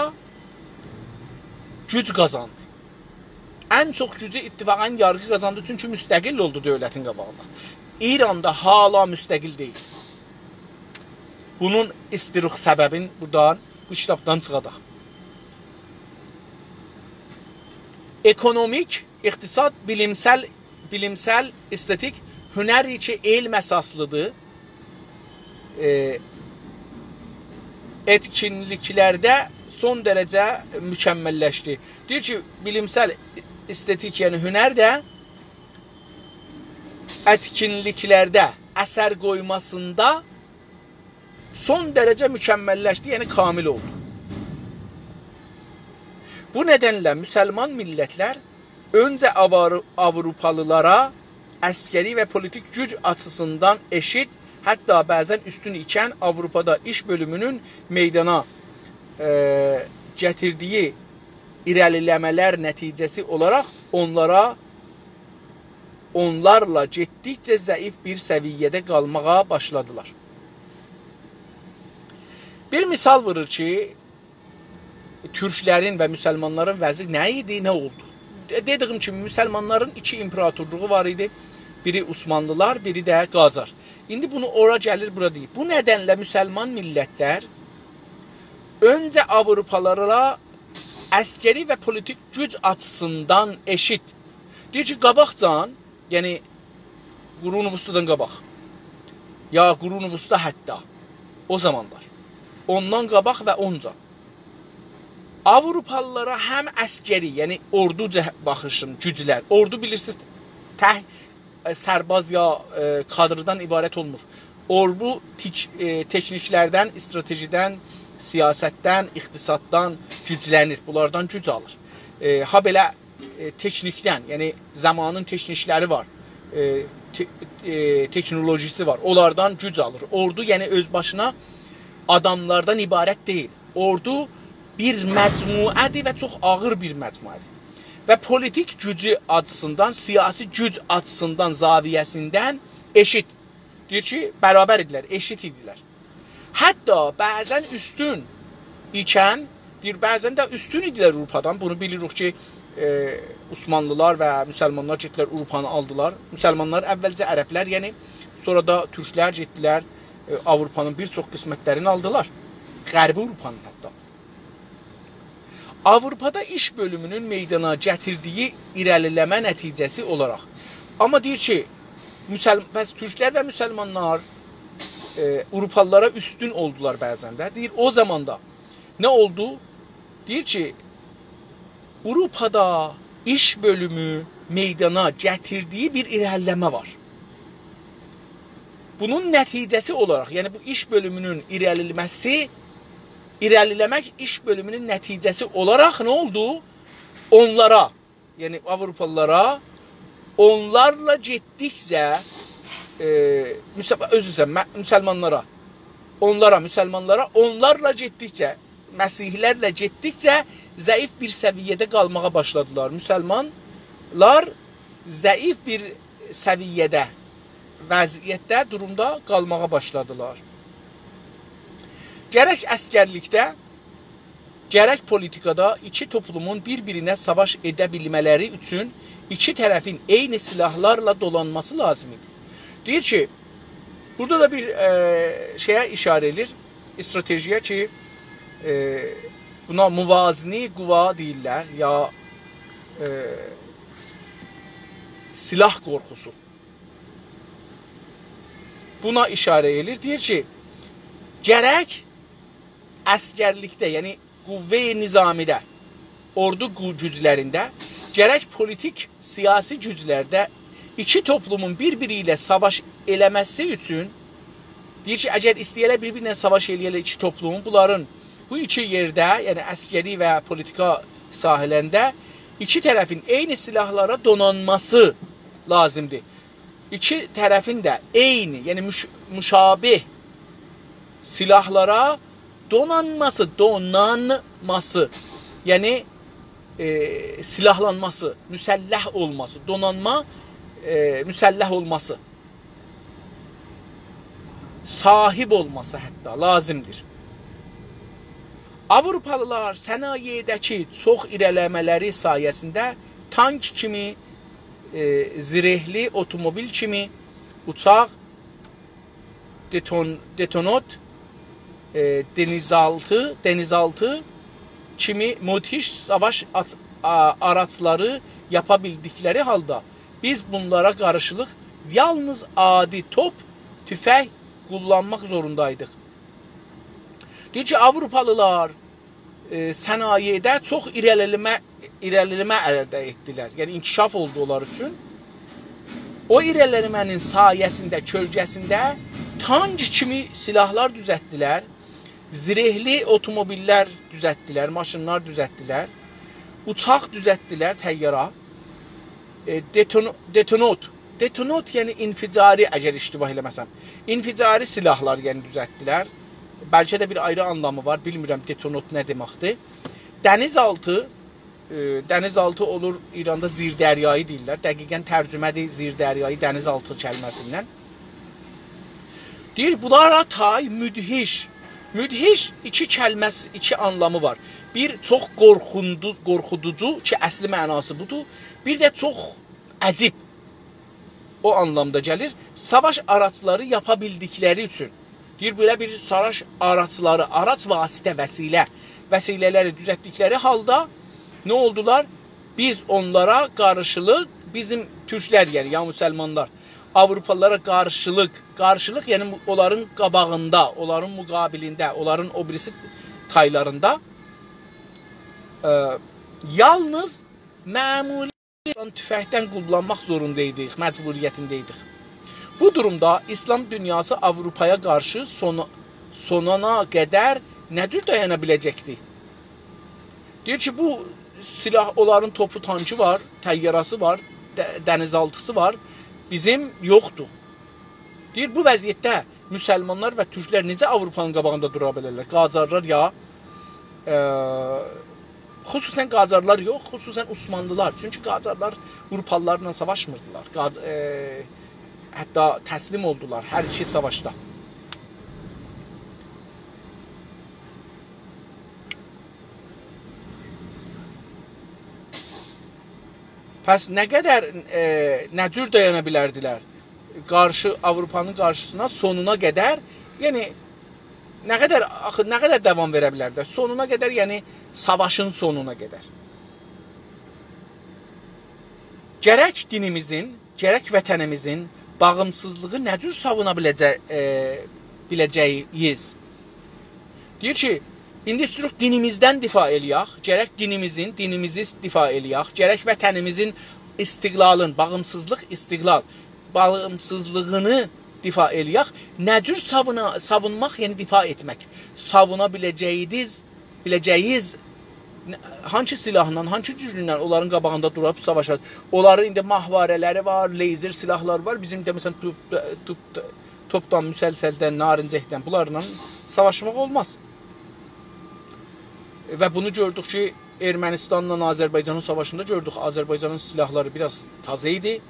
گوج قازاندی. ان چوخ گوجو اتفاقاً یارغی قازاندی، چونکی مستقل اولدو دؤولتین قاباغیندا. ایران دا حالا مستقل دئییل. بونون ایستیروخ سببین بورادان، بو کیتابدان چیخاداق. اکونومیک، اقتصاد، بیلیمسل، بیلیمسل، استتیک، هنر کی، علم اساسلیدیر. ائ، ائتکینلیکلرده سون درجه مکمللشدی. دئییر کی، بیلیمسل، استتیک، یعنی هنر ده ائتکینلیکلرده اثر قویماسیندا سون درجه مکمللشدی، یعنی کامل اولدو. بو ندنله مسلمان میللتلر اؤنجه آوار-، آوروپالیلارا عسکری و پولیتیک گوج آچیسیندان ائشیت، حتی بعضاً اوستون ایکن آوروپادا ایش بؤلومونون میدانا، ائ، گتیردیگی ایره‌لیله‌مه‌لر نتیجه‌سی اولاراق اونلارا، اونلارلا گئتدیکجه ضعیف بیر سویه‌ده قالماغا باشلادیلار. بیر مثال وورور کی، تورکلرین و مسلمانلارین وضعی نه ایدی، نه اولدو؟ دئ-، دئدیگیم کیمی، مسلمانلارین ایکی ایمپراتورلوغو وار ایدی. بیری عثمانلیلار، بیری ده قاجار. ایندی بونو اورا گلیر، بورا دئییر. بو ندنله مسلمان میللتلر اؤنجه آوروپالیلارا عسکری و پولیتیک گوج آچیسیندان ائشیت. دئییر کی، قاباقجان، یعنی قرون وسطادان قاباق، یا قرون وسطا حتی، او زامانلار، اوندان قاباق و اونجا آوروپالیلارا هم عسکری، یعنی اوردو جه-، باخیشین، گوجلر، اوردو بیلیرسینیز، تک، ائ، سرباز یا، ائ، کادردان عبارت اولمور. اوردو تیک-، ائ، تکنیکلردن، استراتژیدن، سیاستدن، اقتصاددان گوجلنیر، بونلاردان گوج آلیر. ائ، هابئله ائ، تکنیکدن، یعنی زامانین تکنیکلری وار، ائ، ته-، ائ، تکنولوژیسی وار، اونلاردان گوج آلیر. اوردو، یعنی اؤز باشینا آداملاردان عبارت دئییل. اوردو بیر مجموعه‌دیر و چوخ آغیر بیر مجموعه‌دیر. و پولیتیک گوجو آچیسیندان، سیاسی گوج آچیسیندان، زاویه‌سیندن ائشیت. دئییر کی، برابر ایدیلر، ائشیت ایدیلر. حتی بعضاً اوستون ایکن، دئییر، بعضاً ده اوستون ایدیلر آوروپادان. بونو بیلیریک کی، ائ، عثمانلیلار و مسلمانلار گئتدیلر، آوروپانی آلدیلار. مسلمانلار اولجه عربلر، یعنی، سونرا دا تورکلر گئتدیلر، ائ، آوروپانین بیر چوخ قسمتلرینی آلدیلار. غربی آوروپانین حتی. آوروپادا ایش بؤلومونون میدانا گتیردیگی ایره‌لیله‌مه نتیجه‌سی اولاراق. آمما دئییر کی، مسل-، پس تورکلر و مسلمانلار، ائ، آوروپالیلارا اوستون اولدولار بعضاً ده. دئییر، او زاماندا نه اولدو؟ دئییر کی، آوروپادا ایش بؤلومو میدانا گتیردیگی بیر ایره‌لیله‌مه وار. بونون نتیجه‌سی اولاراق، یعنی بو ایش بؤلومونون ایره‌لیله‌مه‌سی، ایره‌لیله‌مک ایش بؤلومونون نتیجه‌سی اولاراق نه اولدو؟ اونلارا، یعنی آوروپالیلارا، اونلارلا گئتدیکجه، ائ، مسل-، عذر ایسته‌ییرم، مه-، مسلمانلارا، اونلارا، مسلمانلارا، اونلارلا گئتدیکجه، مسیحی‌لرله گئتدیکجه ضعیف بیر سویه‌ده قالماغا باشلادیلار. مسلمانلار ضعیف بیر سویه‌ده، وضعیتده، دورومدا قالماغا باشلادیلار. گرک عسگرلیکده، گرک پولیتیکادا ایکی توپلومون بیر-بیرینه ساواش ائده بیلمه‌لری اوچون ایکی طرفین عینی سلاحلارلا دونانماسی لازیم ایدی. دئییر کی، بورادا دا بیر، ائ، شئیه ایشاره ائدیر، استراتژی‌یه کی، ائ، بونا موازنی قوا دئییرلر، یا، ائ، سلاح قورخوسو. بونا ایشاره ائدیر. دئییر کی، گرک عسگرلیکده، یعنی قوه نظامی‌ده، اوردو گو-، گوجلرینده، گرک پولیتیک، سیاسی گوجلرده ایکی توپلومون بیر-بیری ایله ساواش ائله‌مه‌سی اوچون، دئییر کی، اگر ایسته‌یه‌لر بیر-بیرینه ساواش ائله‌یه‌لر ایکی توپلومون، بونلارین بو ایکی یئرده، یعنی عسگری و پولیتیکا ساحه‌لرینده ایکی طرفین عینی سلاحلارا دونانماسی لازیمدیر. ایکی طرفین ده عینی، یعنی مش-، مشابه سلاحلارا دونانماسی، دونانماسی، یعنی، ائ، سلاحلانماسی، مسلح اولماسی، دونانما، ائ، مسلح اولماسی، صاحیب اولماسی حتی لازیمدیر. آوروپالیلار صنایعده‌کی چوخ ایره‌لیله‌مه‌لری سایه‌سینده تانک کیمی، ائ، زرهلی اوتوموبیل کیمی، اوچاق، دتون-، دتونوت، ائ، دنیزآلتی، دنیزآلتی کیمی مدهش ساواش آچ-، آ-، آراجلاری یاپا بیلدیکلری حالدا بیز بونلارا قارشیلیق یالنیز عادی توپ، توفنگ قوللانماق زوروندایدیق. دئییر کی، آوروپالیلار، ائ، صنایعده چوخ ایره‌لیله‌مه، ایره‌لیله‌مه الده ائتدیلر. یعنی انکشاف اولدو اونلار اوچون. او ایره‌لیله‌مه‌نین سایه‌سینده، کؤلگه‌سینده تانک کیمی سلاحلار دوزلتدیلر. زرهلی اوتوموبیللر دوزلتدیلر، ماشینلار دوزلتدیلر. اوچاق دوزلتدیلر، طیاره. ائ، دتون-، دتونوت. دتونوت، یعنی انفجاری، اگر اشتباه ائله‌مه‌سم. انفجاری سلاحلار، یعنی دوزلتدیلر. بلکه ده بیر آیری آنلامی وار، بیلمیرم دتونوت نه دئمکدیر. دنیزآلتی، ائ، دنیزآلتی اولور، ایراندا زیردریایی دئییرلر. دقیقاً ترجمه‌دیر زیردریایی دنیزآلتی کلمه‌سیندن. دئییر، بونلارا تای مدهش. مدهش ایکی کلمه‌سی، ایکی آنلامی وار. بیر چوخ قورخوندو-، قورخودوجو کی، اصلی معناسی بودور. بیر ده چوخ عجیب. او آنلامدا گلیر. ساواش آراجلاری یاپا بیلدیکلری اوچون. دئییر، بئله بیر ساواش آراجلاری، آراج واسطه، وسیله، وسیله‌لری دوزلتدیکلری حالدا نه اولدولار؟ بیز اونلارا قارشیلیق، بیزیم تورکلر، یعنی یا مسلمانلار، آوروپالیلارا قارشیلیق، قارشیلیق، یعنی مو-، اونلارین قاباغیندا، اونلارین مقابلینده، اونلارین او بیریسی تایلاریندا، ائ، یالنیز معمولی توفنگدن قوللانماق زوروندایدیق، مجبوریتینده‌یدیک. بو دورومدا ایسلام دونیاسی آوروپایا قارشی سونا-، سونانا قدر نه جور دایانا بیله‌جکدی؟ دئییر کی، بو سلاح، اونلارین توپو، تانکی وار، طیاره‌سی وار، د-، دنیزآلتیسی وار، بیزیم یوخدور. دئییر، بو وضعیتده مسلمانلار و تورکلر نئجه آوروپانین قاباغیندا دورا بیلرلر؟ قاجارلار یا، ائ، خصوصاً قاجارلار یوخ، خصوصاً عثمانلیلار. چونکی قاجارلار آوروپالیلارلا ساواشمیردیلار. قاج-، ائ، حتی تسلیم اولدولار هر ایکی ساواشدا. پس نه قدر، ائ، نه جور دایانا بیلردیلر قارشی، آوروپانین قارشیسینا سونونا قدر؟ یعنی، نه قدر، آخی، نه قدر داوام وئره بیلر ده؟ سونونا قدر، یعنی ساواشین سونونا قدر. گرک دینیمیزین، گرک وطنیمیزین باغیمسیزلیغی نه جور ساوونا بیله‌جه-، ائ، بیله‌جه‌ییز؟ دئییر کی، ایندی ایستیروخ دینیمیزدن دفاع ائله‌یک، گرک دینیمیزین، دینیمیزی دفاع ائله‌یک، گرک وطنیمیزین استقلالین، باغیمسیزلیق، استقلال، باغیمسیزلیغینی دفاع ائله‌یک. نه جور ساوونا-، ساوونماق، یعنی دفاع ائتمک. ساوونا بیله‌جه‌ییز، بیله‌جه‌ییز نه-، هانسی سلاحلا، هانسی گوجونن اونلارین قاباغیندا دوروب ساواشاق؟ اونلارین ایندی ماهواره‌لری وار، لیزر سلاحلاری وار. بیزیم ده، مثلا، توپ، توپ، توپدان، مسلسلدن، نارنجکدن، بونلارلا ساواشماق اولماز. و بونو گؤردوک کی، ارمنستانلا آذربایجانین ساواشیندا گؤردوک، آذربایجانین سلاحلاری بیر آز تازا ایدی.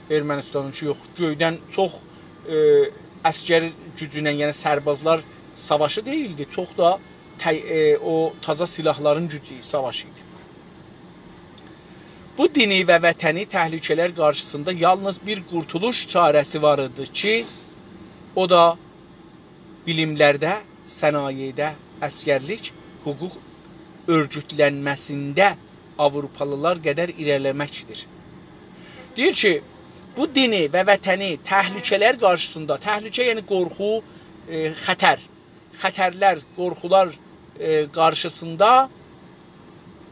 ارمنستانینکی یوخ. گؤیدن چوخ، ائ، عسکری گوجونن، یعنی سربازلار ساواشی دئییلدی. چوخ دا ته-، ائ، او تازا سلاحلارین گوجو ساواشی ایدی. بو دینی و وطنی تهلکه‌لر قارشیسیندا یالنیز بیر قورتولوش چاره‌سی وار ایدی کی، او دا بیلیملرده، صنایعده، عسگرلیک، حقوق اؤرگوتلنمه‌سینده آوروپالیلار قدر ایره‌لیله‌مکدیر. دئییر کی، بو دینی و وطنی تهلکه‌لر قارشیسیندا، تهلکه یعنی قورخو، ائ، خطر، خطرلر، قورخولار، ائ، قارشیسیندا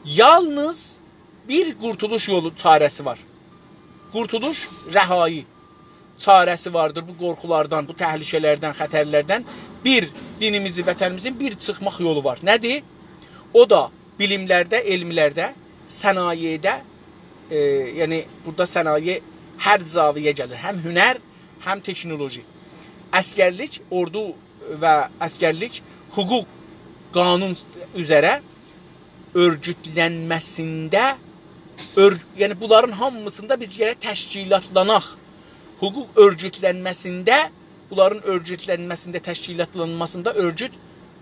یالنیز بیر قورتولوش یولو، چاره‌سی وار. قورتولوش، رهایی چاره‌سی واردیر بو قورخولاردان، بو تهلکه‌لردن، خطرلردن. بیر، دینیمیزی، وطنیمیزین بیر چیخماق یولو وار. نه‌دیر؟ او دا بیلیملرده، علملرده، صنایعده، ائ، یعنی بورادا صنایع هر زاویه گلیر. هم هنر، هم تکنولوژی. عسگرلیک، اوردو و عسگرلیک، حقوق، قانون اوزره اؤرگوتلنمه‌سینده، اؤر-، یعنی بونلارین هامیسیندا بیز گرک تشکیلاتلاناق. حقوق اؤرگوتلنمه‌سینده، بونلارین اؤرگوتلنمه‌سینده، تشکیلاتلانماسیندا، اؤرگوت،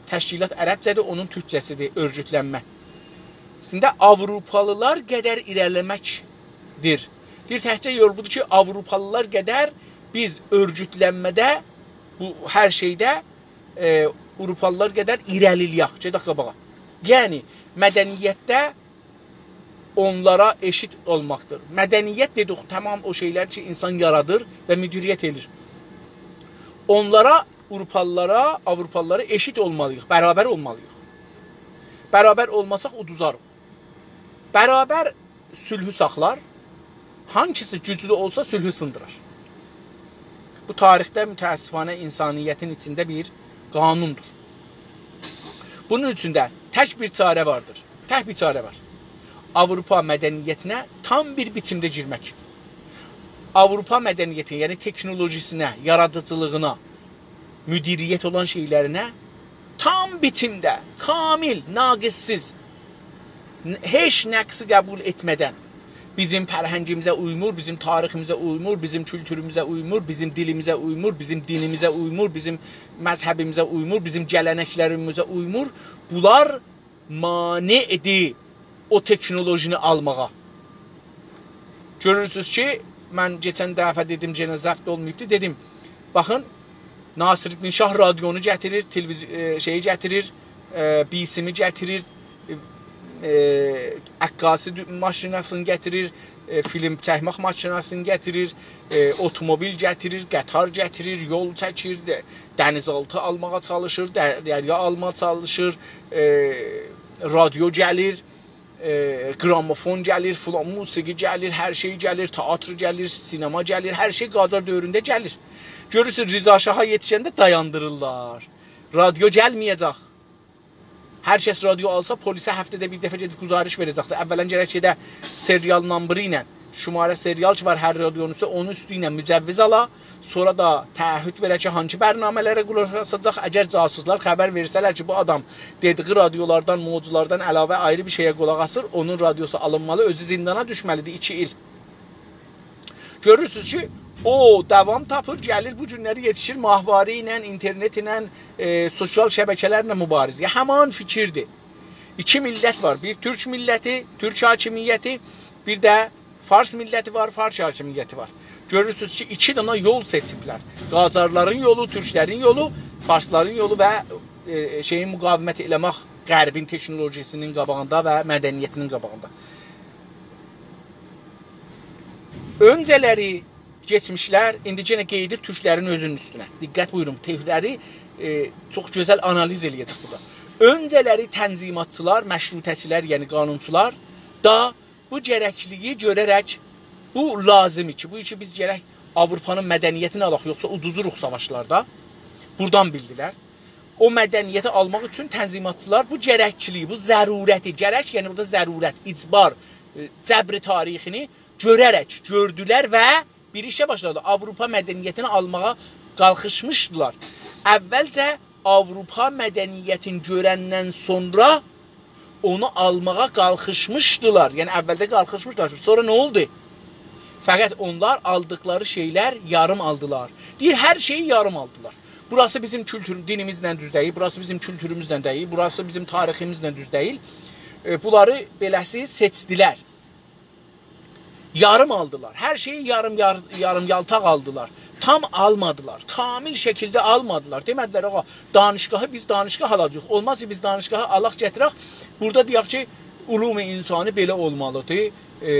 تشکیلات عربجه‌دیر، اونون تورکجه‌سیدیر، اؤرگوتلنمه. سینده آوروپالیلار قدر ایره‌لیله‌مکدیر. دئییر، تکجه یول بودور کی، آوروپالیلار قدر بیز اؤرگوتلنمه‌ده، بو هر شئیده، ائ، آوروپالیلار قدر ایره‌لیله‌یک، گئدک قاباغا. یعنی، مدنیتده اونلارا ائشیت اولماقدیر. مدنیت دئدیک، تمام او شئیلر کی، اینسان یارادیر و مدیریت ائدیر. اونلارا، آوروپالیلارا، آوروپالیلارا ائشیت اولمالیییق، برابر اولمالیییق. برابر اولماساق، اودوزاریق. برابر صلحو ساخلار، هانگیسی گوجلو اولسا، صلحو سیندیرار. بو تاریخده متأسفانه اینسانیتین ایچینده بیر قانوندور. بونون اوچون ده تک بیر چاره واردیر. تک بیر چاره وار. آوروپا مدنیتینه تام بیر بیچیمده گیرمک. آوروپا مدنیتینه، یعنی تکنولوژیسینه، یارادیجیلیغینا، مدیریت اولان شئیلرینه تام بیچیمده، کامل، ناقص‌سیز، ن-، هئچ نقصی قبول ائتمه‌دن، بیزیم فرهنگیمیزه اویمور، بیزیم تاریخیمیزه اویمور، بیزیم کولتوروموزه اویمور، بیزیم دیلیمیزه اویمور، بیزیم دینیمیزه اویمور، بیزیم مذهبیمیزه اویمور، بیزیم گله‌نکلریمیزه اویمور. بونلار مانعدیر او تکنولوژینی آلماغا. گؤرورسونوز کی، من کئچن دفعه دئدیم، یئنه ضبط اولماییبدی، دئدیم، باخین، ناصرالدین شاه رادیونو گتیریر، تلویز-، ائ، شئیی گتیریر، ائ، بی‌سیمی گتیریر، ائ، ائ، عکاسی دو-، ماشیناسینی گتیریر، ائ، فیلم چکمک ماشیناسینی گتیریر، ائ، اوتوموبیل گتیریر، قطار گتیریر، یول چکیر، ده-، دنیزآلتی آلماغا چالیشیر، در-، دریا آلماغا چالیشیر، ائ، رادیو گلیر، ائ، گرامافون گلیر، فلان موسیقی گلیر، هر شئی گلیر، تئاتر گلیر، سینما گلیر، هر شئی قاجار دؤورونده گلیر. گؤرورسون، رضا شاها یئتیشنده دایاندیریرلار. رادیو گلمه‌یه‌جک. هر کس رادیو آلسا، پلیسه هفته‌ده بیر دفعه گئدیب گزارش وئره‌جکدیر. اولاً گرک گئده سریال نامبری ایله، شماره سریال کی وار هر رادیونون اوسته، اونون اوستو ایله مجوز آلا. سونرا دا تعهد وئره کی، هانسی برنامه‌لره قولاق آساجاق. اگر جاسوسلار خبر وئرسه‌لر کی، بو آدام دئدیگی رادیولاردان، موجلاردان علاوه آیری بیر شئیه قولاق آسیر، اونون رادیوسو آلینمالی، اؤزو زیندانا دوشمه‌لیدیر ایکی ایل. گؤرورسونوز کی، او داوام تاپیر، گلیر بو گونلری یئتیشیر ماهواره ایله، اینترنت ایله، ائ، سوسیال شبکه‌لرله مبارزه‌یه. همان فیکیردیر. ایکی میللت وار. بیر تورک میللتی، تورک حاکمیتی، بیر ده فارس میللتی وار، فارس حاکمیتی وار. گؤرورسونوز کی، ایکی دنه یول سئچیبلر. قاجارلارین یولو، تورکلرین یولو، فارسلارین یولو و، ائ، شئیین مقاومت ائله‌مک غربین تکنولوژی‌سینین قاباغیندا و مدنیتینین قاباغیندا. اؤنجه‌لری کئچمیشلر، ایندی یئنه قئییدیر تورکلرین اؤزونون اوستونه. دقت بویورون، تورکلری، ائ، چوخ گؤزل آنالیز ائله‌یه‌جک بورادا. اؤنجه‌لری تنظیماتچیلار، مشروطه‌چیلر، یعنی قانونچولار دا بو گرکلیگی گؤره‌رک، بو لازیم کی، بو کی بیز گرک آوروپانین مدنیتینی آلاق، یوخسا اودوزوروق ساواشلاردا. بورادان بیلدیلر. او مدنیتی آلماق اوچون تنظیماتچیلار بو گرکچیلیگی، بو ضرورتی، گرک، یعنی بورادا ضرورت، اجبار، ائ، جبر تاریخینی گؤره‌رک، گؤردولر و بیر ایشه باشلادی. آوروپا مدنیتینی آلماغا قالخیشمیشدیلار. اولجه آوروپا مدنیتینی گؤرندن سونرا اونو آلماغا قالخیشمیشدیلار. یعنی اولده قالخیشمیشدیلار. سونرا نه اولدو؟ فقط اونلار آلدیقلاری شئیلر یاریم آلدیلار. دئییر، هر شئیی یاریم آلدیلار. بوراسی بیزیم کولتور، دینیمیزله دوز دئییل، بوراسی بیزیم کولتوروموزله دئییل، بوراسی بیزیم تاریخیمیزله دوز دئییل. ائ، بونلاری بئله‌سی سئچدیلر. یاریم آلدیلار. هر شئیی یاریم، یار-، یاریم یالتاق آلدیلار. تام آلمادیلار. کامل شکیلده آلمادیلار. دئمه‌دیلر، «آغا، دانشگاهی بیز دانشگاه آلاجاغیق. اولماز کی، بیز دانشگاهی آلاق گتیرک. بورادا دئیک کی، علوم انسانی بئله اولمالیدیر. ائ،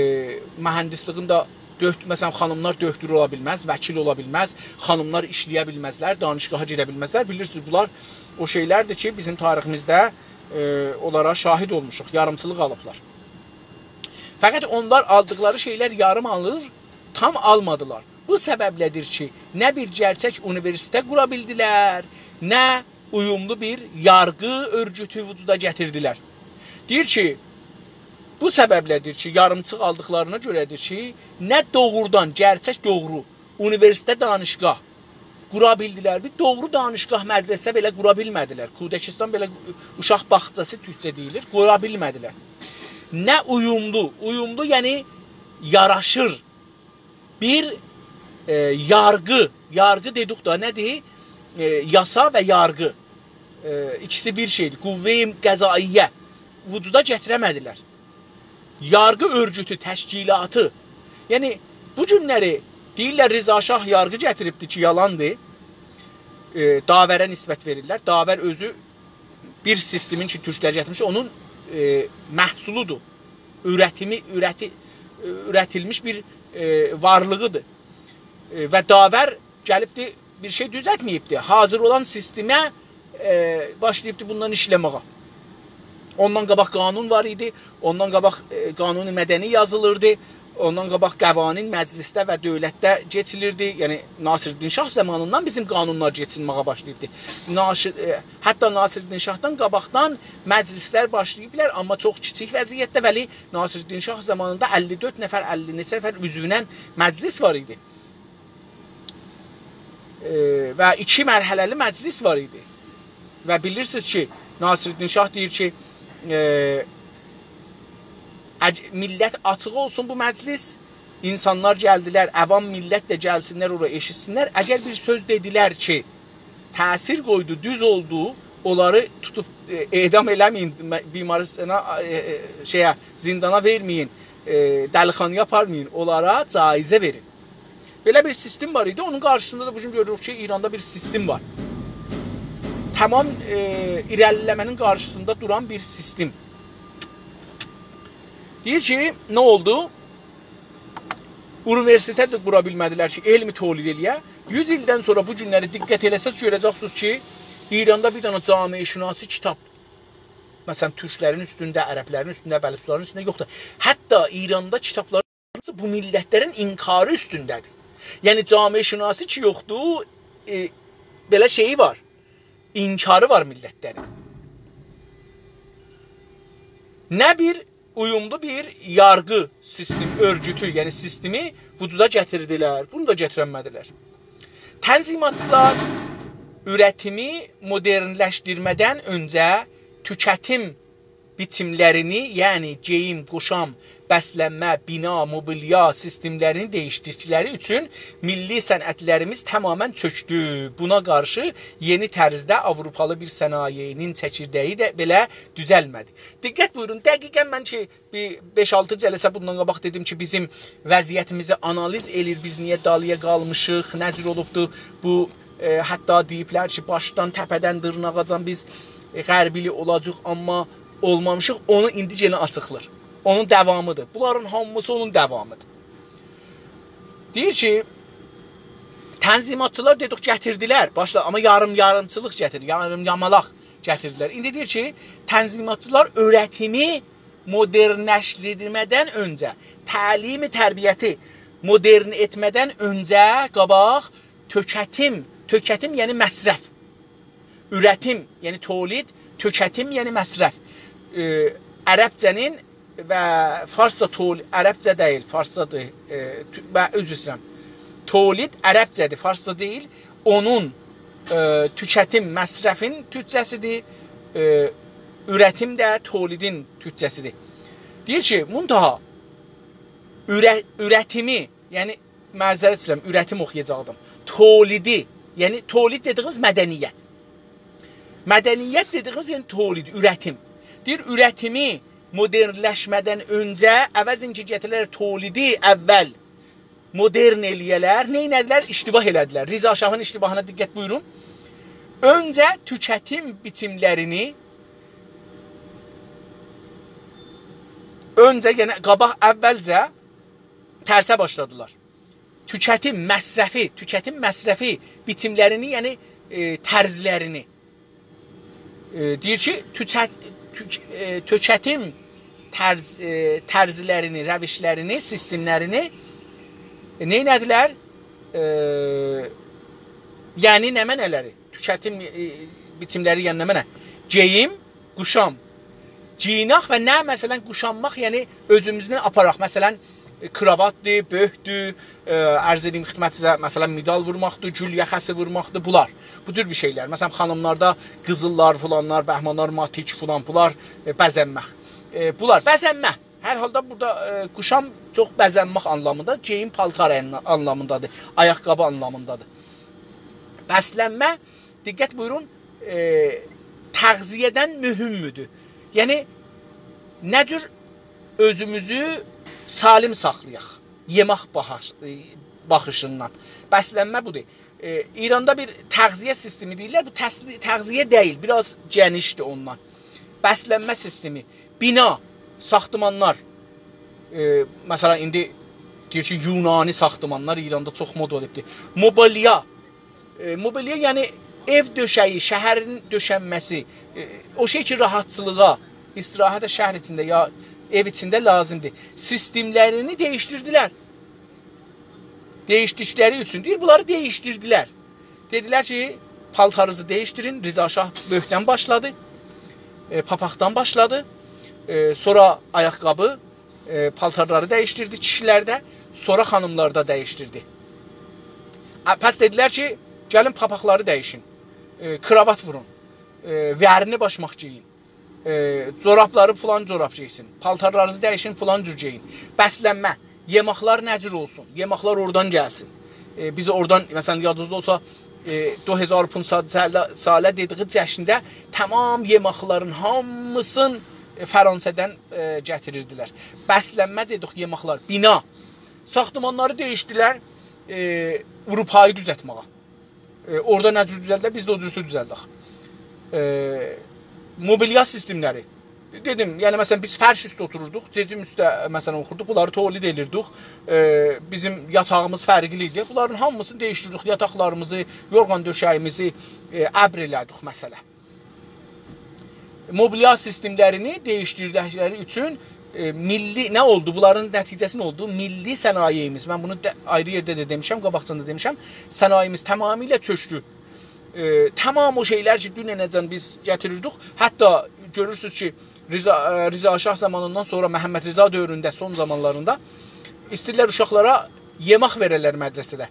مهندسلیگین ده دؤکت-، مثلا، خانیملار دؤکتور اولا بیلمز، وکیل اولا بیلمز، خانیملار ایشله‌یه بیلمزلر، دانشگاها گئده بیلمزلر.» بیلیرسینیز، بونلار او شئیلردیر کی، بیزیم تاریخیمیزده، ائ، اونلارا شاهد اولموشوق، یاریمچیلیق آلیبلار. فقط اونلار آلدیقلاری شئیلر یاریم آلیر، تام آلمادیلار. بو سببله‌دیر کی، نه بیر گئرچک اونیوئرسیتئت قورا بیلدیلر، نه اویوملو بیر یارغی اؤرگوتو وجودا گتیردیلر. دئییر کی، بو سببله‌دیر کی، یاریمچیق آلدیقلارینا گؤره‌دیر کی، نه دوغرودان، گئرچک دوغرو اونیوئرسیتئت، دانشگاه قورا بیلدیلر. بیر دوغرو دانشگاه، مدرسه بئله قورا بیلمه‌دیلر. کودکستان بئله اوشاق باغچاسی تورکجه دئییلیر، قورا بیلمه‌دیلر. نه اویوملو، اویوملو، یعنی یاراشیر. بیر، ائ، یارغی، یارغی دئدیک دا، نه‌دیر؟ ائ، یاسا و یارغی. ائ، ایکیسی بیر شئیدیر. قوه قضائیه وجودا گتیره‌مه‌دیلر. یارغی اؤرگوتو، تشکیلاتی. یعنی، بو گونلری دئییرلر، رضا شاه یارغی گتیریبدی کی، یالاندیر. ائ، داوره نسبت وئریرلر. داور اؤزو بیر سیستمین کی، تورکلر گتیرمیش، اونون، ائ، محصولودور. اورتیمی، اورتی-، اورتیلمیش بیر، ائ، وارلیغیدیر. ائ، و داور گلیبدی، بیر شئی دوزلتمه‌ییبدی. حاضر اولان سیستمه، ائ، باشلاییبدی بوندان ایشله‌مه‌یه. اوندان قاباق قانون وار ایدی، اوندان قاباق، ائ، قانون مدنی یازیلیردی، اوندان قاباق قوانین مجلسده و دؤولتده کئچیلیردی. یعنی، ناصرالدین شاه زامانیندان بیزیم قانونلار کئچیلمه‌یه باشلاییبدی. ناصر-، ائ، حتی ناصرالدین شاهدان قاباقدان مجلسلر باشلاییبلار، آمما چوخ کیچیک وضعیتده، ولی ناصرالدین شاه زامانیندا اللی دؤرد نفر، اللی نئچه نفر عضوینن مجلس وار ایدی. ائ، و ایکی مرحله‌لی مجلس وار ایدی. و بیلیرسینیز کی، ناصرالدین شاه دئییر کی، ائ، اگ-، میللت آچیق اولسون بو مجلس، اینسانلار گلدیلر، عوام میللت ده گلسینلر اورا ائشیتسینلر. اگر بیر سؤز دئدیلر کی، تأثیر قویدو، دوز اولدو، اونلاری توتوب، ائ، اعدام ائله‌مه‌یین، م-، بیمارستانا، ائ، ائ، شئیه، زیندانا وئرمه‌یین، ائ، دلی‌خانایا آپارمایین، اونلارا جایزه وئرین. بئله بیر سیستم وار ایدی، اونون قارشیسیندا دا بو گون گؤروروک کی، ایراندا بیر سیستم وار. تمام، ائ، ایره‌لیله‌مه‌نین قارشیسیندا دوران بیر سیستم. دئییر کی، نه اولدو؟ اونیوئرسیتئت ده قورا بیلمه‌دیلر کی، علمی تولید ائله‌یه. یوز ایلدن سونرا بو گونلری دقت ائله‌سز گؤره‌جکسینیز کی، ایراندا بیر دنه جامعه‌شناسی کیتاب، مثلا، تورکلرین اوستونده، عربلرین اوستونده، بلوچلارین اوستونده یوخدور. حتی ایراندا کیتابلار بو میللتلرین انکاری اوستونده‌دیر. یعنی، جامعه‌شناسی کی یوخدور، ائ، بئله شئیی وار، انکاری وار میللتلرین. نه بیر اویوملو بیر یارغی سیستم، اؤرگوتو، یعنی سیستمی وجودا گتیردیلر، بونو دا گتیرنمه‌دیلر. تنظیماتچیلار اورتیمی مدرنلشدیرمه‌دن اؤنجه توکتیم بیچیملرینی، یعنی گئییم، قوشام، بسلنمه، بینا، موبیلیا سیستملرینی دییشدیردیکلری اوچون میللی صنعتلریمیز تمامیله چؤکدو. بونا قارشی یئنی طرزده آوروپالی بیر صنایعینین چکیرده‌یی ده بئله دوزلمه‌دی. دقت بویورون، دقیقا من کی، بیر بئش-آلتی جلسه بوندان قاباق دئدیم کی، بیزیم وضعیتیمیزی آنالیز ائله‌ییر، بیز نییه دالییا قالمیشیق، نه جور اولوبدو بو ائ، حتی دئییبلر کی، باشدان، تپه‌دن دیرناغاجان بیز، ائ، غربیلی اولاجاغیق، آمما اولمامیشیق. اونو ایندی یئنه آچیقلیر. اونون داوامیدیر. بونلارین هامیسی اونون داوامیدیر. دئییر کی، تنظیماتچیلار دئدیک گتیردیلر، باشدا، آمما یاریم-یاریمچیلیق گتیردی، یاریم-یامالاق گتیردیلر. ایندی دئییر کی، تنظیماتچیلار اؤیرتیمی مدرنلشدیرمه‌دن اؤنجه، تعلیم تربیتی مدرن ائتمه‌دن اؤنجه قاباق توکتیم، توکتیم یعنی مصرف، اورتیم یعنی تولید، توکتیم یعنی مصرف. ائ، عربجه‌نین و فارسجا تول-، عربجه دئییل، فارسجادیر. ائ، تو-، به-، عذر ایسته‌ییرم. تولید عربجه‌دیر، فارسجا دئییل. اونون، ائ، توکتیم مصرفین تورکجه‌سیدیر. ائ، اورتیم ده تولیدین تورکجه‌سیدیر. دئییر کی، منتها اورت-، اورتیمی، یعنی معذرت ایسته‌ییرم، اورتیم اوخویاجاقدیم. تولیدی، یعنی تولید دئدیگیمیز مدنیت. مدنیت دئدیگیمیز یعنی تولید، اورتیم. دئییر، اورتیمی مدرنلشمه‌دن اؤنجه عوضین کی گتیره‌لر تولیدی اول مدرن ائله‌یه‌لر، نه ائله‌دیلر؟ اشتباه ائله‌دیلر. رضا شاهین اشتباهینا دقت بویورون. اؤنجه توکتیم بیچیملرینی، اؤنجه، یعنی قاباق اولجه ترسه باشلادیلار. توکتیم مصرفی، توکتیم مصرفی بیچیملرینی، یعنی، ائ، طرزلرینی. ائ، دئییر کی، توکت-، توک-، ائ، توکتیم طرز-، ائ، طرزلرینی، روشلرینی، سیستملرینی، ائ، نه ائله‌دیلر؟ ائ، یعنی نمنه‌لری؟ توکتیم، ائ، بیچیملری، یعنی نمنه؟ گئییم، قوشام. گئیینک و نه، مثلا، قوشانماق، یعنی اؤزوموزله آپاراق. مثلا، ائ، کراواتدیر، بؤرکدور، ائ، عرض ائدییم خدمتینیزه، مثلا، مدال وورماقدیر، گول یاخاسی وورماقدیر، بونلار. بو جور بیر شئیلر. مثلا، خانیملاردا قیزیللار، فلانلار، بهمانلار، ماتیک، فلان، بونلار، ائ، بزنمک. ائ، بونلار، بزنمه. هر حالدا بورادا، ائ، قوشام چوخ بزنمک آنلامیندا، گئییم پالتار آن-، آنلامیندادیر، آیاق‌قابی آنلامیندادیر. بسلنمه، دقت بویورون، ائ، تغذیه‌دن مهم‌دور. یعنی، نه جور اؤزوموزو سالم ساخلایاق، یئمک باخاش-، ائ، باخیشیندان. بسلنمه بودور. ائ، ایراندا بیر تغذیه سیستمی دئییرلر، بو تسلی-، تغذیه دئییل، بیر آز گئنیشدیر اوندان. بسلنمه سیستمی، بنا، ساختمانلار، ائ، مثلا، ایندی دئییر کی، یونانی ساختمانلار ایراندا چوخ مودا اولوبدور. موبیلیا، ائ، موبیلیا، یعنی ائو دؤشه‌یی، شهرین دؤشنمه‌سی، ائ، او شئی کی، راحتچیلیغا، استراحته شهر ایچینده یا ائو ایچینده لازیمدیر. سیستملرینی دییشدیردیلر. دییشدیکلری اوچون دئییر، بونلاری دییشدیردیلر. دئدیلر کی، پالتارینیزی دییشدیرین. رضا شاه بؤرکدن باشلادی، ائ، پاپاقدان باشلادی، ائ، سونرا آیاق‌قابی، ائ، پالتارلاری دییشدیردی کیشیلرده، سونرا خانیملاردا دییشدیردی. ا، پس دئدیلر کی، گلین پاپاقلاری دییشین، ائ، کراوات وورون، ائ، ورنی باشماق گئیین. ائ، جورابلاری فلان جوراب گئیسین، پالتارلارینیزی دییشین، فلان جور گئیین. بسلنمه، یئمکلر نه جور اولسون؟ یئمکلر اورادان گلسین. ائ، بیز اورادان، مثلا، یادینیزدا اولسا، ائ، دو هزار پونصد ساله، ساله دئدیگی جشنده تمام یئمکلرین هامیسین، ائ، فرانسه‌دن، ائ، گتیریردیلر. بسلنمه دئدیک، یئمکلر، بنا. ساختمانلاری دییشدیلر، ائ، آوروپایی دوزلتمه‌یه. ائ، اورادا نه جور دوزلدیلر، بیز ده او جورسو دوزلدک. ائ، موبیلیا سیستملری. دئدیم، یعنی، مثلا، بیز فرش اوستو اوتوروردوق، جئجیم اوسته، مثلا، اوخوردوق، بونلاری تولید ائدیردیک. ائ، بیزیم یاتاغیمیز فرقلی ایدی. بونلارین هامیسینی دییشدیردیک، یاتاقلاریمیزی، یورغان دؤشه‌ییمیزی، ائ، ابر ائله‌دیک، مثلا. موبیلیا سیستملرینی دییشدیردیکلری اوچون، ائ، میللی، نه اولدو؟ بونلارین نتیجه‌سی نه اولدو؟ میللی صنایعیمیز، من بونو ده، آیری یئرده ده دئمیشم، قاباقجان دا دئمیشم، صنایعیمیز تمامیله چؤکدو. ائ، تمام او شئیلر کی، دوننه‌جن بیز گتیریردیک، حتی گؤرورسونوز کی، رضا، ائ، رضا شاه زامانیندان سونرا محمدرضا دؤورونده، سون زامانلاریندا ایسته‌ییرلر اوشاقلارا یئمک وئره‌لر مدرسه‌ده.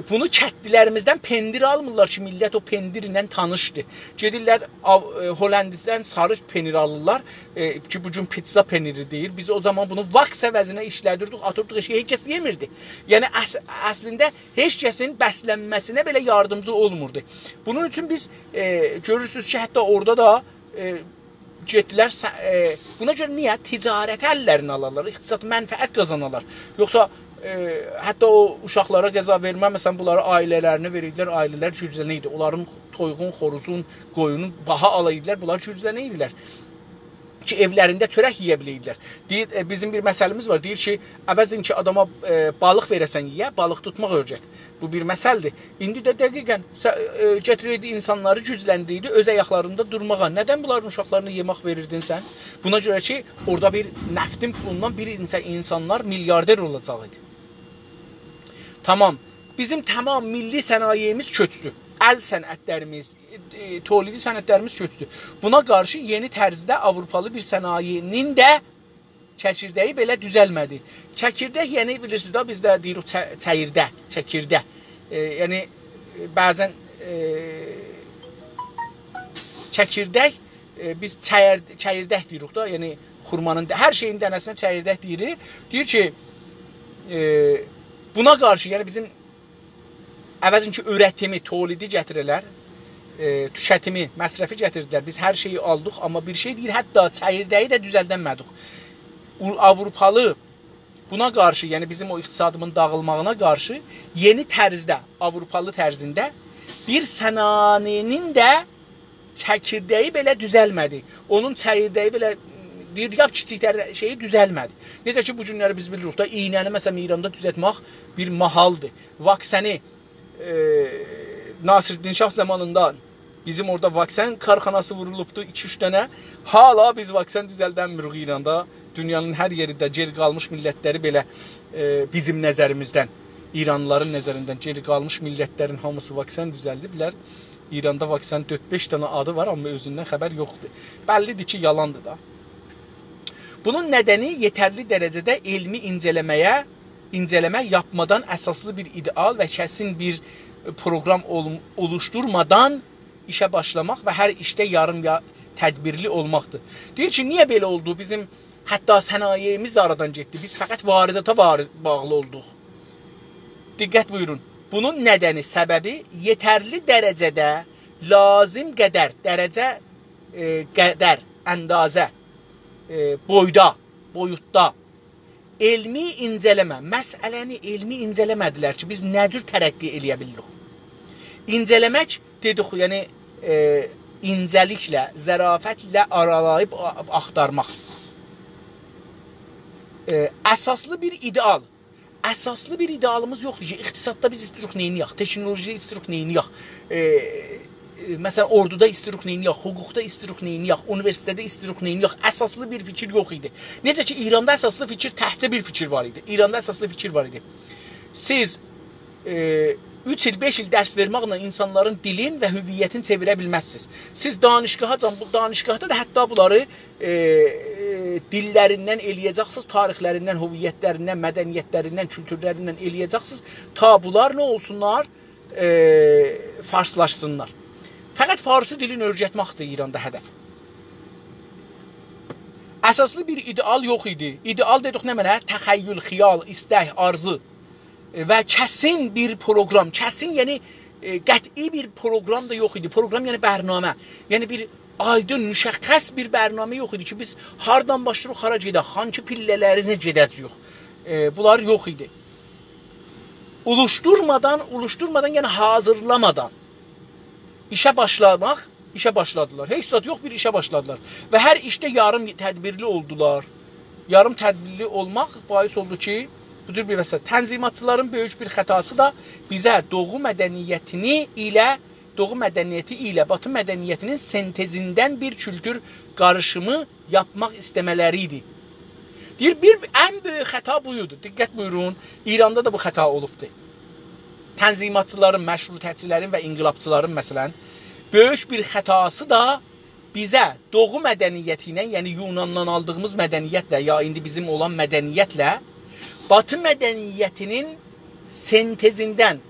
بونو کندلی‌لریمیزدن پندیر آلمیرلار کی، میللت او پندیر ایله تانیشدی. گئدیرلر، آو-، ائ، هلندی‌دن ساری پنیر آلیرلار، ائ، کی، بو گون پیتزا پنیری دئییر. بیز او زامان بونو واکس عوضینه ایشله‌دیردیک، آتیردیق ائشییه، هئچ کس یئمیردی. یعنی، اص-، اصلینده هئچ کسین بسلنمه‌سینه بئله یاردیمچی اولموردو. بونون اوچون بیز، ائ، گؤرورسونوز کی، حتی اورادا دا، ائ، گئتدیلر، سه-، ائ، بونا گؤره نییه؟ تجارتی اللرینه آلارلار، اقتصاد منفعت قازانارلار. یوخسا، ائ، حتی او اوشاقلارا غذا وئرمه، مثلا، بونلاری عائله‌لرینه وئریردیلر، عائله‌لر گوجلنیردی. اونلارین تویوغون، خوروزون، قویونون باها آلاردیلار، بونلار گوجلنیردیلر. کی، ائولرینده چؤرک یئیه بیلیردیلر. دئییر، ائ، بیزیم بیر مثلیمیز وار، دئییر کی، عوضین کی، آداما، ائ، بالیق وئره‌سن یئیه، بالیق توتماق اؤیرت. بو بیر مثلدیر. ایندی ده دقیقا س-، ائ، گتیریردی اینسانلاری، گوجلندیریردی اؤز آیاقلاریندا دورماغا. ندن بونلارین اوشاقلارینا یئمک وئریردین سن؟ بونا گؤره کی، اورادا بیر نفتین پولوندان بیر اینسان، اینسانلار میلیاردر اولاجاق ایدی. تامام. بیزیم تامام میللی صنایعیمیز کؤچدو. ال صنعتلریمیز، ائ، تولیدی صنعتلریمیز کؤچدو. بونا قارشی یئنی طرزده آوروپالی بیر صنایعینین ده چکیرده‌یی بئله دوزلمه‌دی. چکیردک، یعنی بیلیرسینیز ده، بیز ده دئییریک چه-، چیردک، چکیردک. ائ، یعنی، ائ، بعضا، ائ، چکیردک، ائ، بیز چیر-، چیردک دئییریک ده، یعنی خورمانین ده، هر شئیین دنه‌سینه چیردک دئییریک. دئییر کی، ائ، بونا قارشی، یعنی بیزیم عوضین کی، اورتیمی، تولیدی گتیره‌لر، ائ، توکتیمی، مصرفی گتیردیلر. بیز هر شئیی آلدیق، آمما بیر شئی دئییر، حتی چیرده‌یی ده دوزلدنمه‌دیک. او-، آوروپالی بونا قارشی، یعنی بیزیم او اقتصادیمیزین داغیلماغینا قارشی یئنی طرزده، آوروپالی طرزینده بیر صنایعینین ده چکیرده‌یی بئله دوزلمه‌دی. اونون چیرده‌یی بئله، دئییر، لاپ کیچیک تر-، شئیی دوزلمه‌دی. نئجه کی، بو گونلری بیز بیلیریک ده، ایینه‌نی، مثلا، ایراندا دوزلتمک بیر محالدیر. واکسنی، ائ، ناصرالدین شاه زامانیندا بیزیم اورادا واکسن کارخاناسی وورولوبدو، ایکی-اوچ دنه. حالا بیز واکسن دوزلدنمیریک ایراندا. دونیانین هر یئرینده گئری قالمیش میللتلری بئله، ائ، بیزیم نظریمیزدن، ایرانلیلارین نظریندن گئری قالمیش میللتلرین هامیسی واکسن دوزلدیبلر. ایراندا واکسن دؤرد-بئش دنه آدی وار، آمما اؤزوندن خبر یوخدور. بللیدیر کی، یالاندیر دا. بونون ندنی یئترلی درجه‌ده علمی اینجه‌له‌مه‌یه، اینجه‌له‌مه یاپمادان، اساسلی بیر ایده‌آل و کسین بیر پروقرام اول-، اولوشدورمادان ایشه باشلاماق و هر ایشده یاریم یا تدبیرلی اولماقدیر. دئییر کی، نییه بئله اولدو؟ بیزیم حتی صنایعیمیز ده آرادان گئتدی. بیز فقط وارداتا وار-، باغلی اولدوق. دقت بویورون. بونون ندنی، سببی یئترلی درجه‌ده، لازم قدر، درجه، ائ، قدر، اندازه، ائ، بویدا، بویوتدا علمی اینجه‌له‌مه، مسئله‌نی علمی اینجه‌له‌مه‌دیلر کی، بیز نه جور ترقی ائله‌یه بیلیریک. اینجه‌له‌مک دئدیک، یعنی، ائ، اینجه‌لیکله، ظرافتله آرالاییب آ-، آختارماق. ائ، اساسلی بیر ایده‌آل. اساسلی بیر ایده‌آلیمیز یوخدور کی، اقتصاددا بیز ایستیروخ نئینییک، تکنولوژی‌ده ایستیروخ نئینییک، ائ، ائ، مثلا، اوردودا ایستیروخ نئینییک، حقوقدا ایستیروخ نئینییک، اونیوئرسیتئتده ایستیروخ نئینییک. اساسلی بیر فیکیر یوخ ایدی. نئجه کی، ایراندا اساسلی فیکیر، تکجه بیر فیکیر وار ایدی. ایراندا اساسلی فیکیر وار ایدی. سیز، ائ، اوچ ایل، بئش ایل درس وئرمکله اینسانلارین دیلین و هویتینی چئویره بیلمزسینیز. سیز دانشگاهاجان، بو دانشگاهدا دا حتی بونلاری، ائ، ائ، دیللریندن ائله‌یه‌جکسینیز، تاریخلریندن، هویتلریندن، مدنیتلریندن، کولتورلریندن ائله‌یه‌جکسینیز. تا بونلار نه اولسونلار؟ ائ، فارسلاشسینلار. فقط فارسی دیلینی اؤیرتمکدیر ایراندا هدف. اساسلی بیر ایده‌آل یوخ ایدی. ایده‌آل دئدیک نمنه؟ تخیل، خیال، ایستک، آرزو. ائ، و کسین بیر پروقرام، کسین، یعنی، ائ، قطعی بیر پروقرام دا یوخ ایدی. پروقرام، یعنی برنامه. یعنی بیر آیدین، مشخص بیر برنامه یوخ ایدی کی، بیز هاردان باشلاییریق، هارا گئدک، هانسی پله‌لرینه گئده‌جه‌ییک. ائ، بونلار یوخ ایدی. اولوشدورمادان، اولوشدورمادان، یعنی حاضیرلامادان ایشه باشلاماق، ایشه باشلادیلار. هئچ زاد یوخ، بیر ایشه باشلادیلار. و هر ایشده یاریم تدبیرلی اولدولار. یاریم تدبیرلی اولماق باعث اولدو کی، بو جور بیر وضعیت. تنظیماتچیلارین بؤیوک بیر خطاسی دا بیزه دوغو مدنیتینی ایله، دوغو مدنیتی ایله باتی مدنیتینین سنتزیندن بیر کولتور قاریشیمی یاپماق ایسته‌مه‌لری ایدی. دئییر، بیر ان بؤیوک خطا بو ایدی. دقت بویورون، ایراندا دا بو خطا اولوبدو. تنظیماتچیلارین، مشروطه‌چیلرین و انقلابچیلارین، مثلا، بؤیوک بیر خطاسی دا بیزه دوغو مدنیتی ایله، یعنی یوناندان آلدیغیمیز مدنیتله، یا ایندی بیزیم اولان مدنیتله، باتی مدنیتینین سنتزیندن،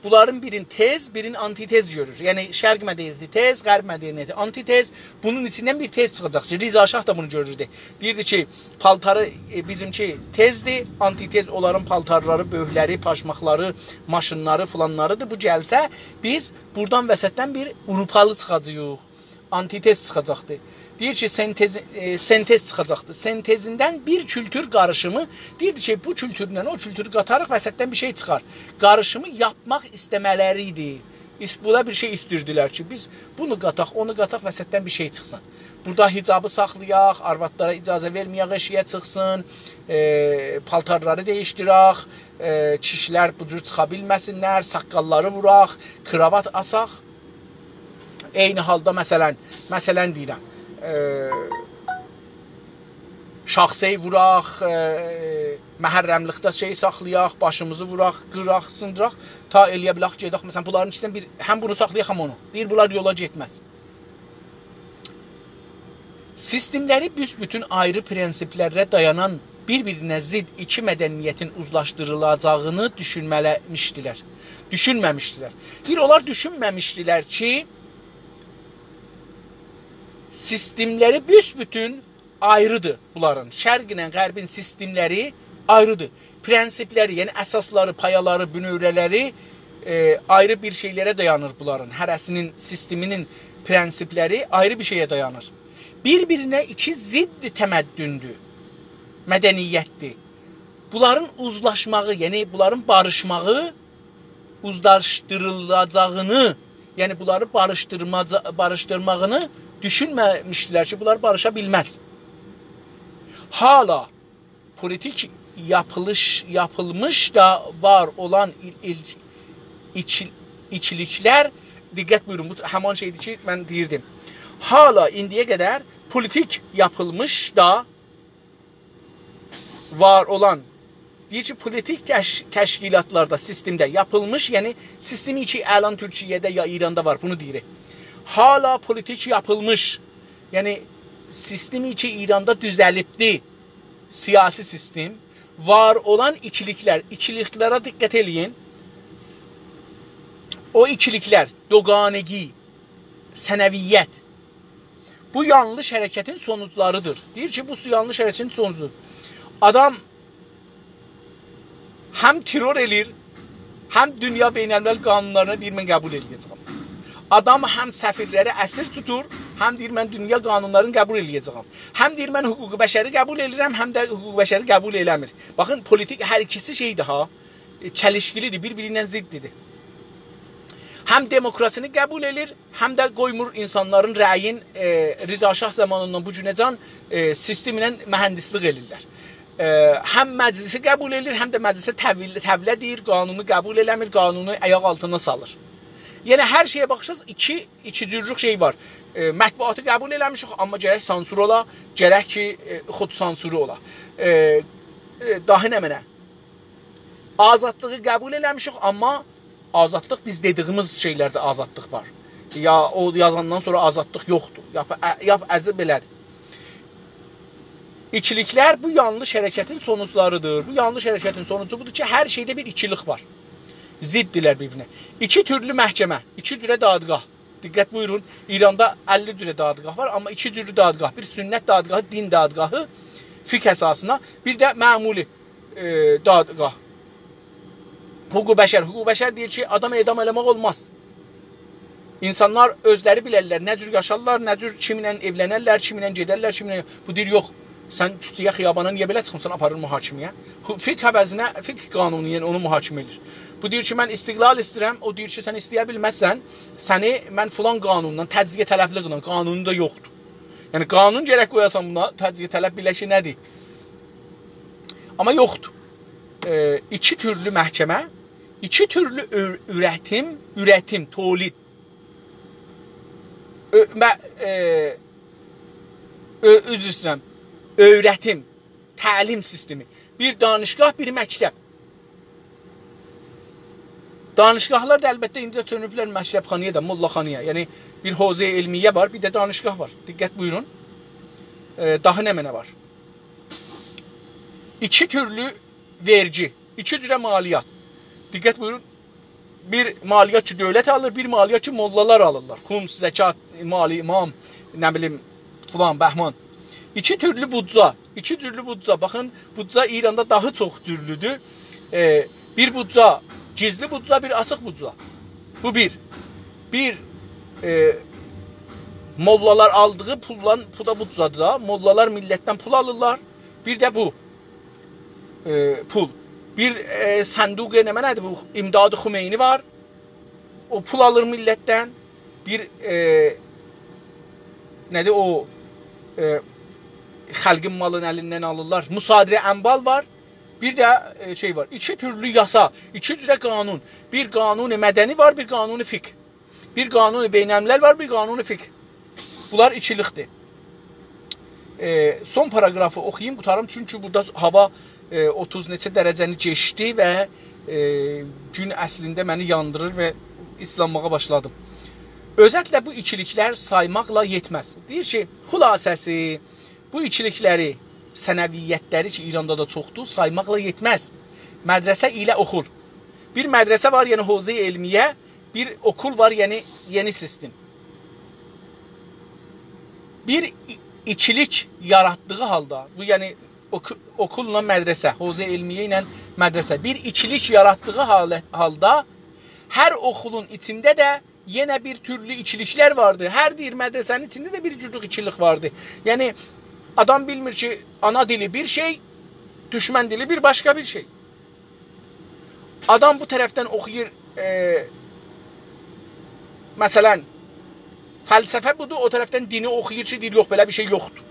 بونلارین بیرین تز، بیرین آنتی‌تز گؤرور. یعنی شرق مدنیتی تز، غرب مدنیتی آنتی‌تز. بونون ایچیندن بیر تز چیخاجاق کی، رضا شاه دا بونو گؤروردو. دئییردی کی، پالتاری، ائ، بیزیمکی تزدیر، آنتی‌تز اونلارین پالتارلاری، بؤرکلری، پاشماقلاری، ماشینلاری، فلانلاریدیر. بو گلسه، بیز بورادان وسطدن بیر آوروپالی چیخاجاغیق. آنتی‌تز چیخاجاقدی. دئییر کی، سنتز، ائ، سنتز چیخاجاقدیر. سنتزیندن بیر کولتور قاریشیمی، دئییردی کی، بو کولتورله او کولتورو قاتاریق، وسطدن بیر شئی چیخار. قاریشیمی یاپماق ایسته‌مه‌لری ایدی. ایس-، بونا بیر شئی ایستیردیلر کی، بیز بونو قاتاق، اونو قاتاق، وسطدن بیر شئی چیخسین. بورادا حجابی ساخلایاق، آروادلارا اجازه وئرمه‌یک ائشییه چیخسین، ائ، پالتارلاری دییشدیرک، ائ، کیشیلر بو جور چیخا بیلمه‌سینلر، ساققاللاری ووراق، کراوات آساق. عینی حالدا، مثلا، مثلا دئییرم، ائ، شاخسئی ووراق، ائ، محرملیکده شئی ساخلایاق، باشیمیزی ووراق، قیراق، سیندیراق، تا ائلیه بیلک گئدک، مثلا، بونلارین ایچیندن بیر، هم بونو ساخلایاق، هم اونو. دئییر، بونلار یولا گئتمز. سیستملری بوسبوتون آیری پرنسیپلره دایانان، بیر-بیرینه ضد ایکی مدنیتین اوزلاشدیریلاجاغینی دوشونمه‌لی‌میشدیلر. دوشونمه‌میشدیلر. دئییر، اونلار دوشونمه‌میشدیلر کی، سیستملری بوسبوتون آیریدیر بونلارین. شرق ایله غربین سیستملری آیریدیر. پرنسیپلری، یعنی اساسلاری، پایالاری، بونؤوره‌لری، ائ، آیری بیر شئیلره دایانیر بونلارین. هره‌سینین سیستمینین پرنسیپلری آیری بیر شئیه دایانیر. بیر-بیرینه ایکی ضد تمدن‌دور، مدنیت‌دیر. بونلارین اوزلاشماغی، یعنی بونلارین باریشماغی، اوزلاشدیریلاجاغینی، یعنی بونلاری باریشدیرماجا-، باریشدیرماغینی دوشونمه‌میشدیلر کی، بونلار باریشا بیلمز. حالا پولیتیک یاپیلیش، یاپیلمیش دا وار اولان ایل-، ایل-، ایچیل-، ایکیلیکلر، دقت بویورون، بو همان شئیدیر کی، من دئییردیم. حالا ایندییه قدر پولیتیک یاپیلمیش دا وار اولان، دئییر کی، پولیتیک تش-، تشکیلاتلاردا، سیستمده یاپیلمیش، یعنی سیستمی کی، الان تورکیه‌ده یا ایراندا وار، بونو دئییر. حالا پولیتیک یاپیلمیش، یعنی سیستمی کی، ایراندا دوزلیبدی، سیاسی سیستم، وار اولان ایکیلیکلر، ایکیلیکلره دقت ائله‌یین. او ایکیلیکلر، دوگانگی، ثنویت، بو یانلیش حرکتین سونوجلاریدیر. دئییر کی، بو یانلیش حرکتین سونوجو. آدام هم ترور ائله‌ییر، هم دونیا بین‌الملل قانونلارینی دئییر، من قبول ائله‌یه‌جه‌یم. آدام هم سفیرلری اسیر توتور، هم دئییر، من دونیا قانونلارینی قبول ائله‌یه‌جه‌یم. هم دئییر، من حقوق بشری قبول ائله‌ییرم، هم ده حقوق بشری قبول ائله‌میر. باخین، پولیتیک هر ایکیسی شئیدیر ها، ائ، چلیشکیلیدیر، بیر-بیری ایله ضددیر. هم دموکراسینی قبول ائله‌ییر، هم ده قویمور اینسانلارین رأیین، ائ، رضا شاه زامانیندان بو گونه‌جن، ائ، سیستمله مهندسلیک ائله‌ییرلر. ائ، هم مجلسی قبول ائله‌ییر، هم ده مجلسه تحویل-، تحویله دئییر، قانونو قبول ائله‌میر، قانونو آیاق آلتینا سالیر. یعنی هر شئیه باخیرسینیز، ایکی، ایکی جورلوک شئی وار. ائ، مطبوعاتی قبول ائله‌میشیک، آمما گرک سانسور اولا، گرک کی، ائ، خودسانسوری اولا. ائ، ائ، داها نمنه؟ آزادلیغی قبول ائله‌میشیک، آمما آزادلیق بیز دئدیییمیز شئیلرده آزادلیق وار. یا او یازاندان سونرا آزادلیق یوخدور. یا، ا-، یا ازی بئله‌دیر. ایکیلیکلر بو یانلیش حرکتین سونوجلاریدیر. بو یانلیش حرکتین سونوجو بودور کی، هر شئیده بیر ایکیلیک وار. ضددیرلر بیر-بیرینه. ایکی تورلو محکمه، ایکی جوره دادگاه. دقت بویورون، ایراندا اللی جوره دادگاه وار، آمما ایکی جورلو دادگاه. بیر سنت دادگاهی، دین دادگاهی، فقه اساسینا، بیر ده معمولی، ائ، دادگاه. حقوق بشر، حقوق بشر دئییر کی، آدام اعدام ائله‌مک اولماز. اینسانلار اؤزلری بیلرلر، نه جور یاشارلار، نه جور، کیمله ائولنرلر، کیمله گئدرلر، کیمله، بو دئییر، یوخ، سن کوچه‌یه، خیابانا نییه بئله چیخمیسان، آپاریر محاکمه‌یه؟ حو-، فقه عوضینه، فقه قانونو، یعنی اونو محاکمه ائدیر. بو دئییر کی، من استقلال ایسته‌ییرم، او دئییر کی، سن ایسته‌یه بیلمزسن، سنی من فلان قانوندان، تجزیه‌طلبلیکله، قانونو دا یوخدور. یعنی قانون گرک قویاسان بونا، تجزیه‌طلب بیله کی، نه‌دیر؟ آمما یوخدور. ائ، ایکی تورلو محکمه، ایکی تورلو اؤ-، اورتیم، اورتیم، تولید. اؤ-، مه-، ائ، اؤ-، عذر ایسته‌ییرم. اؤیرتیم، تعلیم سیستمی. بیر دانشگاه، بیر مکتب. دانشگاهلار دا البته ایندی ده چؤنوبلر مکتبخانایا دا، ملاخانایا. یعنی بیر حوزه علمیه وار، بیر ده دانشگاه وار. دقت بویورون. ائ، داها نمنه وار؟ ایکی تورلو وئرگی، ایکی جوره مالیات. دقت بویورون. بیر مالیات کی، دؤولت آلیر، بیر مالیات کی، موللالار آلیرلار. خمس، زکات، مال امام، نه بیلیم، فلان، بهمان. ایکی تورلو بودجه، ایکی جورلو بودجه. باخین، بودجه ایراندا داها چوخ جورلودور. ائ، بیر بودجه، گیزلی بودجه، بیر آچیق بودجه. بو بیر. بیر، ائ، موللالار آلدیغی پولدان، پول دا بودجادیر دا. موللالار میللتدن پول آلیرلار. بیر ده بو، ائ، پول. بیر، ائ، صندوق نمنه‌دیر بو؟ امداد خمینی وار. او پول آلیر میللتدن. بیر، ائ، نه‌دیر او، ائ، خالقین مالین الیندن آلیرلار. مصادره اموال وار. بیر ده، ائ، شئی وار. ایکی تورلو یاسا، ایکی جوره قانون. بیر قانون مدنی وار، بیر قانون فقه. بیر قانون بین‌الملل وار، بیر قانون فقه. بونلار ایکیلیکدیر. ائ، سون پاراگرافی اوخویوم، قوتاریم. چونکی بورادا هاوا، ائ، اوتوز نئچه درجه‌نی کئچدی و، ائ، گون اصلینده منی یاندیریر و ایسلانماغا باشلادیم. اؤزتله بو ایکیلیکلر سایماقلا یئتمز. دئییر کی، خلاصه‌سی، بو ایکیلیکلری، ثنویت‌لری کی، ایراندا دا چوخدور، سایماقلا یئتمز. مدرسه ایله اوخول. بیر مدرسه وار، یعنی حوزه علمیه، بیر اوکول وار، یعنی یئنی سیستم. بیر ای-، ایکیلیک یاراتدیغی حالدا، بو، یعنی اوکو-، اوکوللا مدرسه، حوزه علمیه ایله مدرسه، بیر ایکیلیک یاراتدیغی حالت، حالدا هر اوکولون ایچینده ده یئنه بیر تورلو ایکیلیکلر واردی. هر بیر مدرسه‌نین ایچینده ده بیر جورلوک ایکیلیک واردی. یعنی، آدام بیلمیر کی، آنا دیلی بیر شئی، دوشمن دیلی بیر باشقا بیر شئی. آدام بو طرفدن اوخویور، ائ، مثلا، فلسفه بودور، او طرفدن دینی اوخویور کی، دئییر، یوخ، بئله بیر شئی یوخدور.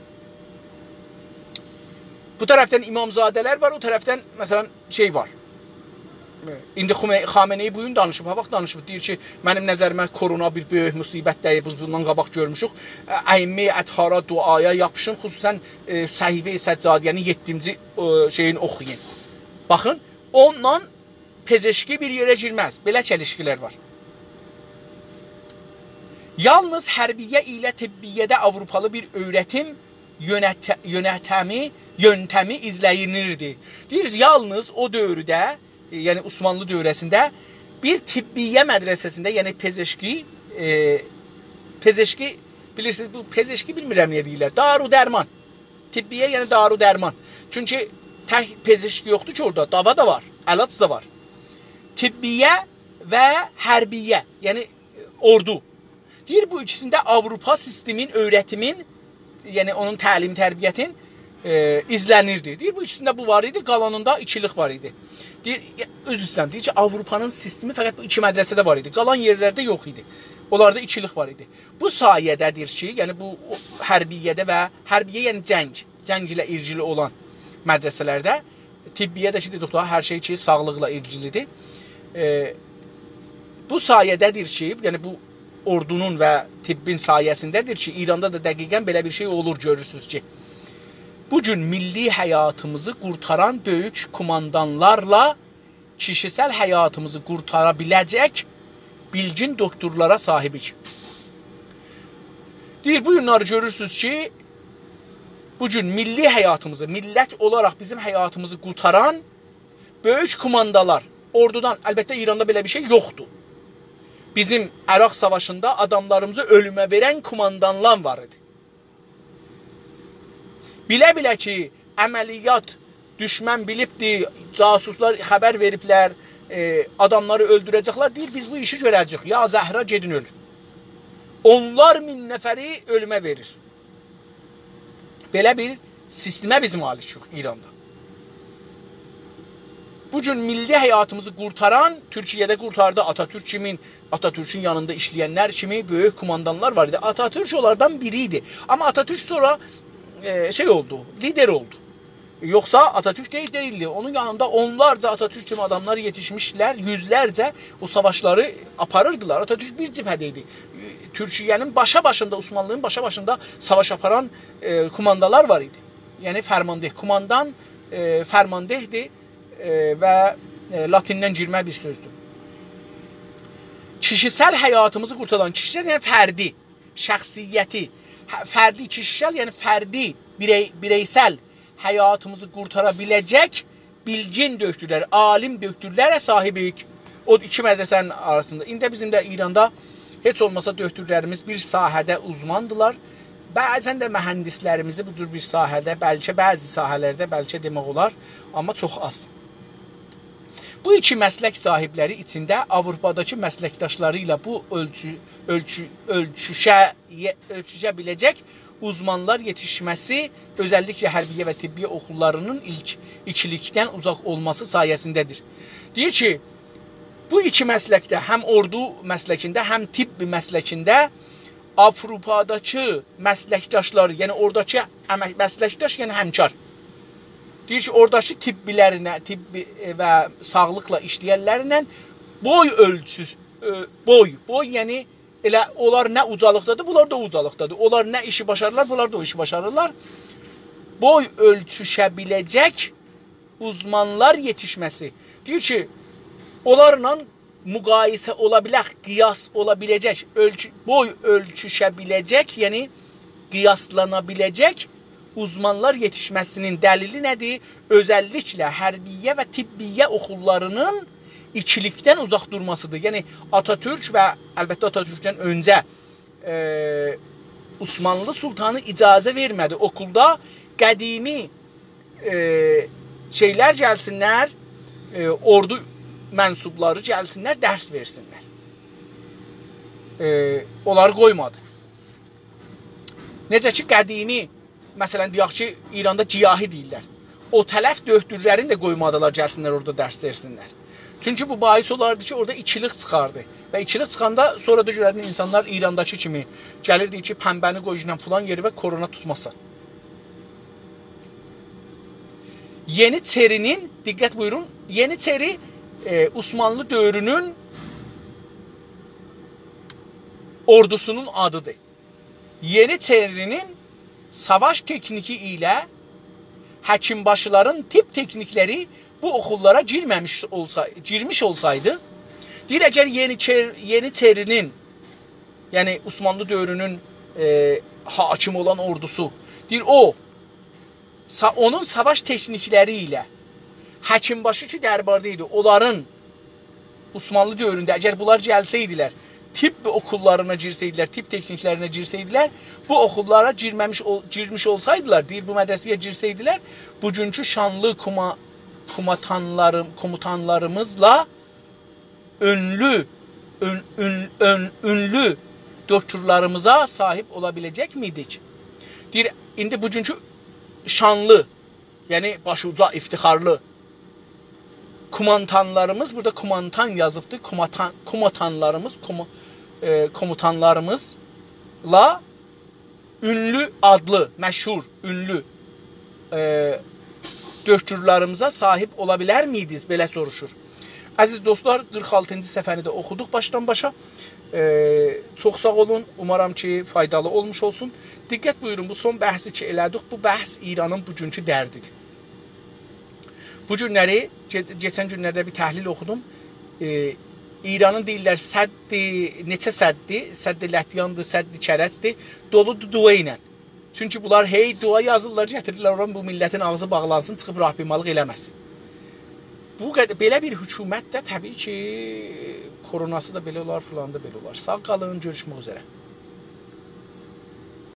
بو طرفدن امامزاده‌لر وار، او طرفدن، مثلا، شئی وار. ایندی خمه-، خامنه‌ای بو گون دانیشیب، ها، باخ، دانیشیب. دئییر کی، منیم نظریمه کرونا بیر بؤیوک مصیبتدیر، بیز بوندان قاباق گؤرموشوک. ائ، ائمه اطهارا دعایا یاپیشین، خصوصا، ائ، صحیفه سجادیه‌نین یئددینجی، ائ، شئیین اوخویون. باخین، اونونلا پزشکی بیر یئره گیرمز. بئله چلیشکیلر وار. یالنیز حربیه ایله طبیه‌ده آوروپالی بیر اؤیرتیم یؤنت-، یؤنتمی، یؤنتمی ایزله‌نیردی. دئییر، یالنیز او دؤورده، ائ، یعنی عثمانلی دؤوره‌سینده بیر طبیه مدرسه‌سینده، یعنی پزشکی، ائ، پزشکی، بیلیرسینیز، بو پزشکی بیلمیرم نییه دئییرلر، دارو درمان. طبیه، یعنی دارو درمان. چونکی تک پزشک یوخدور کی اورادا، داوا دا وار، علاج دا وار. طبیه و حربیه، یعنی اوردو. دئییر، بو ایکیسینده آوروپا سیستمین، اؤیرتیمین، یعنی اونون تعلیم تربیتین، ائ، ایزله‌نیردی. دئییر، بو ایکیسینده بو وار ایدی، قالانیندا ایکیلیک وار ایدی. دئییر، یا، عذر ایسته‌ییرم، دئییر کی، آوروپانین سیستمی فقط بو ایکی مدرسه‌ده وار ایدی. قالان یئرلرده یوخ ایدی. اونلاردا ایکیلیک وار ایدی. بو سایه‌ده دئییر کی، یعنی بو او حربیه‌ده و حربیه، یعنی جنگ، جنگ ایله ایلگیلی اولان مدرسه‌لرده، طبیه ده کی، دئدیک دا، هر شئی کی، ساغلیقلا ایلگیلیدیر. ائ، بو سایه‌ده‌دیر کی، یعنی بو اوردونون و طبین سایه‌سینده‌دیر کی، ایراندا دا دقیقا بئله بیر شئی اولور، گؤرورسونوز کی، بو گون میللی حیاتیمیزی قورتاران بؤیوک کوماندانلارلا کیشیسل حیاتیمیزی قورتارا بیله‌جک بیلگین دوکتورلارا صاحیبیک. دئییر، بو گونلری گؤرورسونوز کی، بو گون میللی حیاتیمیزی، میللت اولاراق بیزیم حیاتیمیزی قورتاران بؤیوک کوماندالار، اوردودان، البته، ایراندا بئله بیر شئی یوخدور. بیزیم عراق ساواشیندا آداملاریمیزی اؤلومه وئرن کوماندانلار وار ایدی. بیله-بیله کی، عملیات دوشمن بیلیبدی، جاسوسلار خبر وئریبلر، ائ، آداملاری اؤلدوره‌جکلر، دئییر، بیز بو ایشی گؤره‌جه‌ییک. یا زهرا، گئدین اؤلون. اونلار مین نفری اؤلومه وئریر. بئله بیر سیستمه بیز مالیکیک ایراندا. بو گون میللی حیاتیمیزی قورتاران، تورکیه‌ده قورتاردی، آتاتورک کیمین، آتاتورکون یانیندا ایشله‌ینلر کیمی بؤیوک کوماندانلار وار ایدی. آتاتورک اونلاردان بیری ایدی. آمما آتاتورک سونرا، ائ، شئی اولدو، لیدر اولدو. یوخسا آتاتورک دئییل، دئییلدی. اونون یانیندا اونلارجا آتاتورک کیمی آداملار یئتیشمیشدیلر، یوزلرجه او ساواشلاری آپاریردیلار. آتاتورک بیر جبهه‌ده ایدی. تورکیه‌نین باشا-باشیندا، عثمانلی‌نین باشا-باشیندا ساواش آپاران، ائ، کوماندالار وار ایدی. یعنی فرمانده، کوماندان، ائ، فرمانده‌دیر، ائ، و، ائ، لاتیندن گیرمه بیر سؤزدور. کیشیسل حیاتیمیزی قورتاران، کیشیسل یعنی فردی، شخصیتی، هه، فردی، کیشیسل یعنی فردی، بیرئی-، بیرئیسل حیاتیمیزی قورتارا بیله‌جک بیلگین دوکتورلر، عالیم دوکتورلره صاحیبیک. او ایکی مدرسه‌نین آراسیندا. ایندی بیزیم ده ایراندا هئچ اولماسا دوکتورلریمیز بیر ساحه‌ده اوزماندیلار. بعضا ده مهندسلریمیزی بو جور بیر ساحه‌ده، بلکه بعضی ساحه‌لرده، بلکه دئمک اولار، آمما چوخ آز. بو ایکی مسلک صاحیبلری ایچینده آوروپاداکی مسلکداشلاری ایله بو اؤلچو، اؤلچو، اؤلچوشه، یئ-، اؤلچوشه بیله‌جک اوزمانلار یئتیشمه‌سی اؤزللیکله حربیه و طبیه اوخوللارینین ایلک، ایکیلیکدن اوزاق اولماسی سایه‌سینده‌دیر. دئییر کی، بو ایکی مسلکده، هم اوردو مسلکینده، هم طب مسلکینده آوروپاداکی مسلکداشلاری، یعنی اوراداکی امک، مسلکداش، یعنی همکار. دئییر کی، اوراداکی طبیلرینه، طبی، ائ، و ساغلیقلا ایشله‌ینلرله بوی اؤلچوسو، ائ، بوی، بوی، یعنی ائله اونلار نه اوجالیقدادیر، بونلار دا او اوجالیقدادیر. اونلار نه ایشی باشاریرلار، بونلار دا او ایشی باشاریرلار. بوی اؤلچوشه بیله‌جک اوزمانلار یئتیشمه‌سی. دئییر کی، اونلارلا مقایسه اولا بیلک، قیاس اولا بیله‌جک، اؤلچو، بوی اؤلچوشه بیله‌جک، یعنی قیاسلانا بیله‌جک اوزمانلار یئتیشمه‌سی‌نین دلیلی نه‌دیر؟ اؤزللیکله حربیه و طبیه اوخوللارینین ایکیلیکدن اوزاق دورماسیدیر. یعنی آتاتورک و البته آتاتورکدن اؤنجه، ائ، عثمانلی سلطانی اجازه وئرمه‌دی اوکولدا قدیمی، ائ، شئیلر گلسینلر، ائ، اوردو منسوبلاری گلسینلر، درس وئرسینلر. ائ، اونلاری قویمادی. نئجه کی، قدیمی، مثلا، دئیک کی، ایراندا گیاهی دئییرلر. او طرف دؤکتورلرین ده قویمادیلار گلسینلر اورادا درس وئرسینلر. چونکی بو باعث اولاردی کی، اورادا ایکیلیک چیخاردی. و ایکیلیک چیخاندا سونرا دا گؤرردین اینسانلار ایرانداکی کیمی گلیر، دئییر کی، پنبه‌نی قوی گیرن فلان یئری و کرونا توتماسین. یئنیچئری‌نین، دقت بویورون، یئنیچئری، ائ، عثمانلی دؤورونون اوردوسونون آدیدیر. یئنیچئری‌نین ساواش تکنیکی ایله حکیم‌باشیلارین طب تکنیکلری بو اوخوللارا گیرمه‌میش اولسا، گیرمیش اولسایدی، دئییر، اگر یئنیچئر، یئنیچئری‌نین، یعنی عثمانلی دؤورونون، ائ، حاکم اولان اوردوسو، دئییر، او، سا-، اونون ساواش تکنیکلری ایله حکیم‌باشی کی درباردا ایدی، اونلارین عثمانلی دؤورونده اگر بونلار گلسه‌یدیلر، طب اوکوللارینا گیرسه‌یدیلر، طب تکنیکلرینه گیرسه‌یدیلر، بو اوخوللارا گیرمه‌میش اول-، گیرمیش اولسایدیلار، دئییر، بو مدرسه‌یه گیرسه‌یدیلر، بوگونکو شانلی کوما-، کوماتانلاریم-، کوموتانلاریمیزلا اونلو، اون-، اون-، اون-، اونلو دؤکتورلاریمیزا صاحیب اولا بیله‌جک میدیک؟ دئییر، ایندی بوگونکو شانلی، یعنی باشی اوجا، افتخارلی کومانتانلاریمیز، بورادا کومانتان یازیبدی، کوماتان، کوماتانلاریمیز، کومو-، ائ، کوموتانلاریمیزلا اونلو، آدلی، مشهور، اونلو، ائ، دؤکتورلاریمیزا صاحیب اولا بیلر میدینیز؟ بئله سوروشور. عزیز دوستلار، قیرخ آلتینجی صفحه‌نی ده اوخودوق باشدان باشا. ائ، چوخ ساغ اولون. اومارام کی، فایدالی اولموش اولسون. دقت بویورون، بو سون بحثی کی ائله‌دیک، بو بحث ایرانین بوگونکو دردیدیر. بو گونلری، کئ-، کئچن گونلرده بیر تحلیل اوخودوم. ائ، ایرانین دئییرلر سدّی، نئچه سدّی؟ سدّ لطیان‌دیر، سدّ کرج‌دیر. دولودور دعا ایله. چونکی بونلار هئی دعا یازیرلار، گتیریرلر اورا، بو میللتین آغزی باغلانسین، چیخیب راهپیمالیق ائله‌مه‌سین. بو قد-، بئله بیر حکومت ده طبیعی کی، کروناسی دا بئله اولار، فلانی دا بئله اولار. ساغ قالین، گؤروشمک اوزره.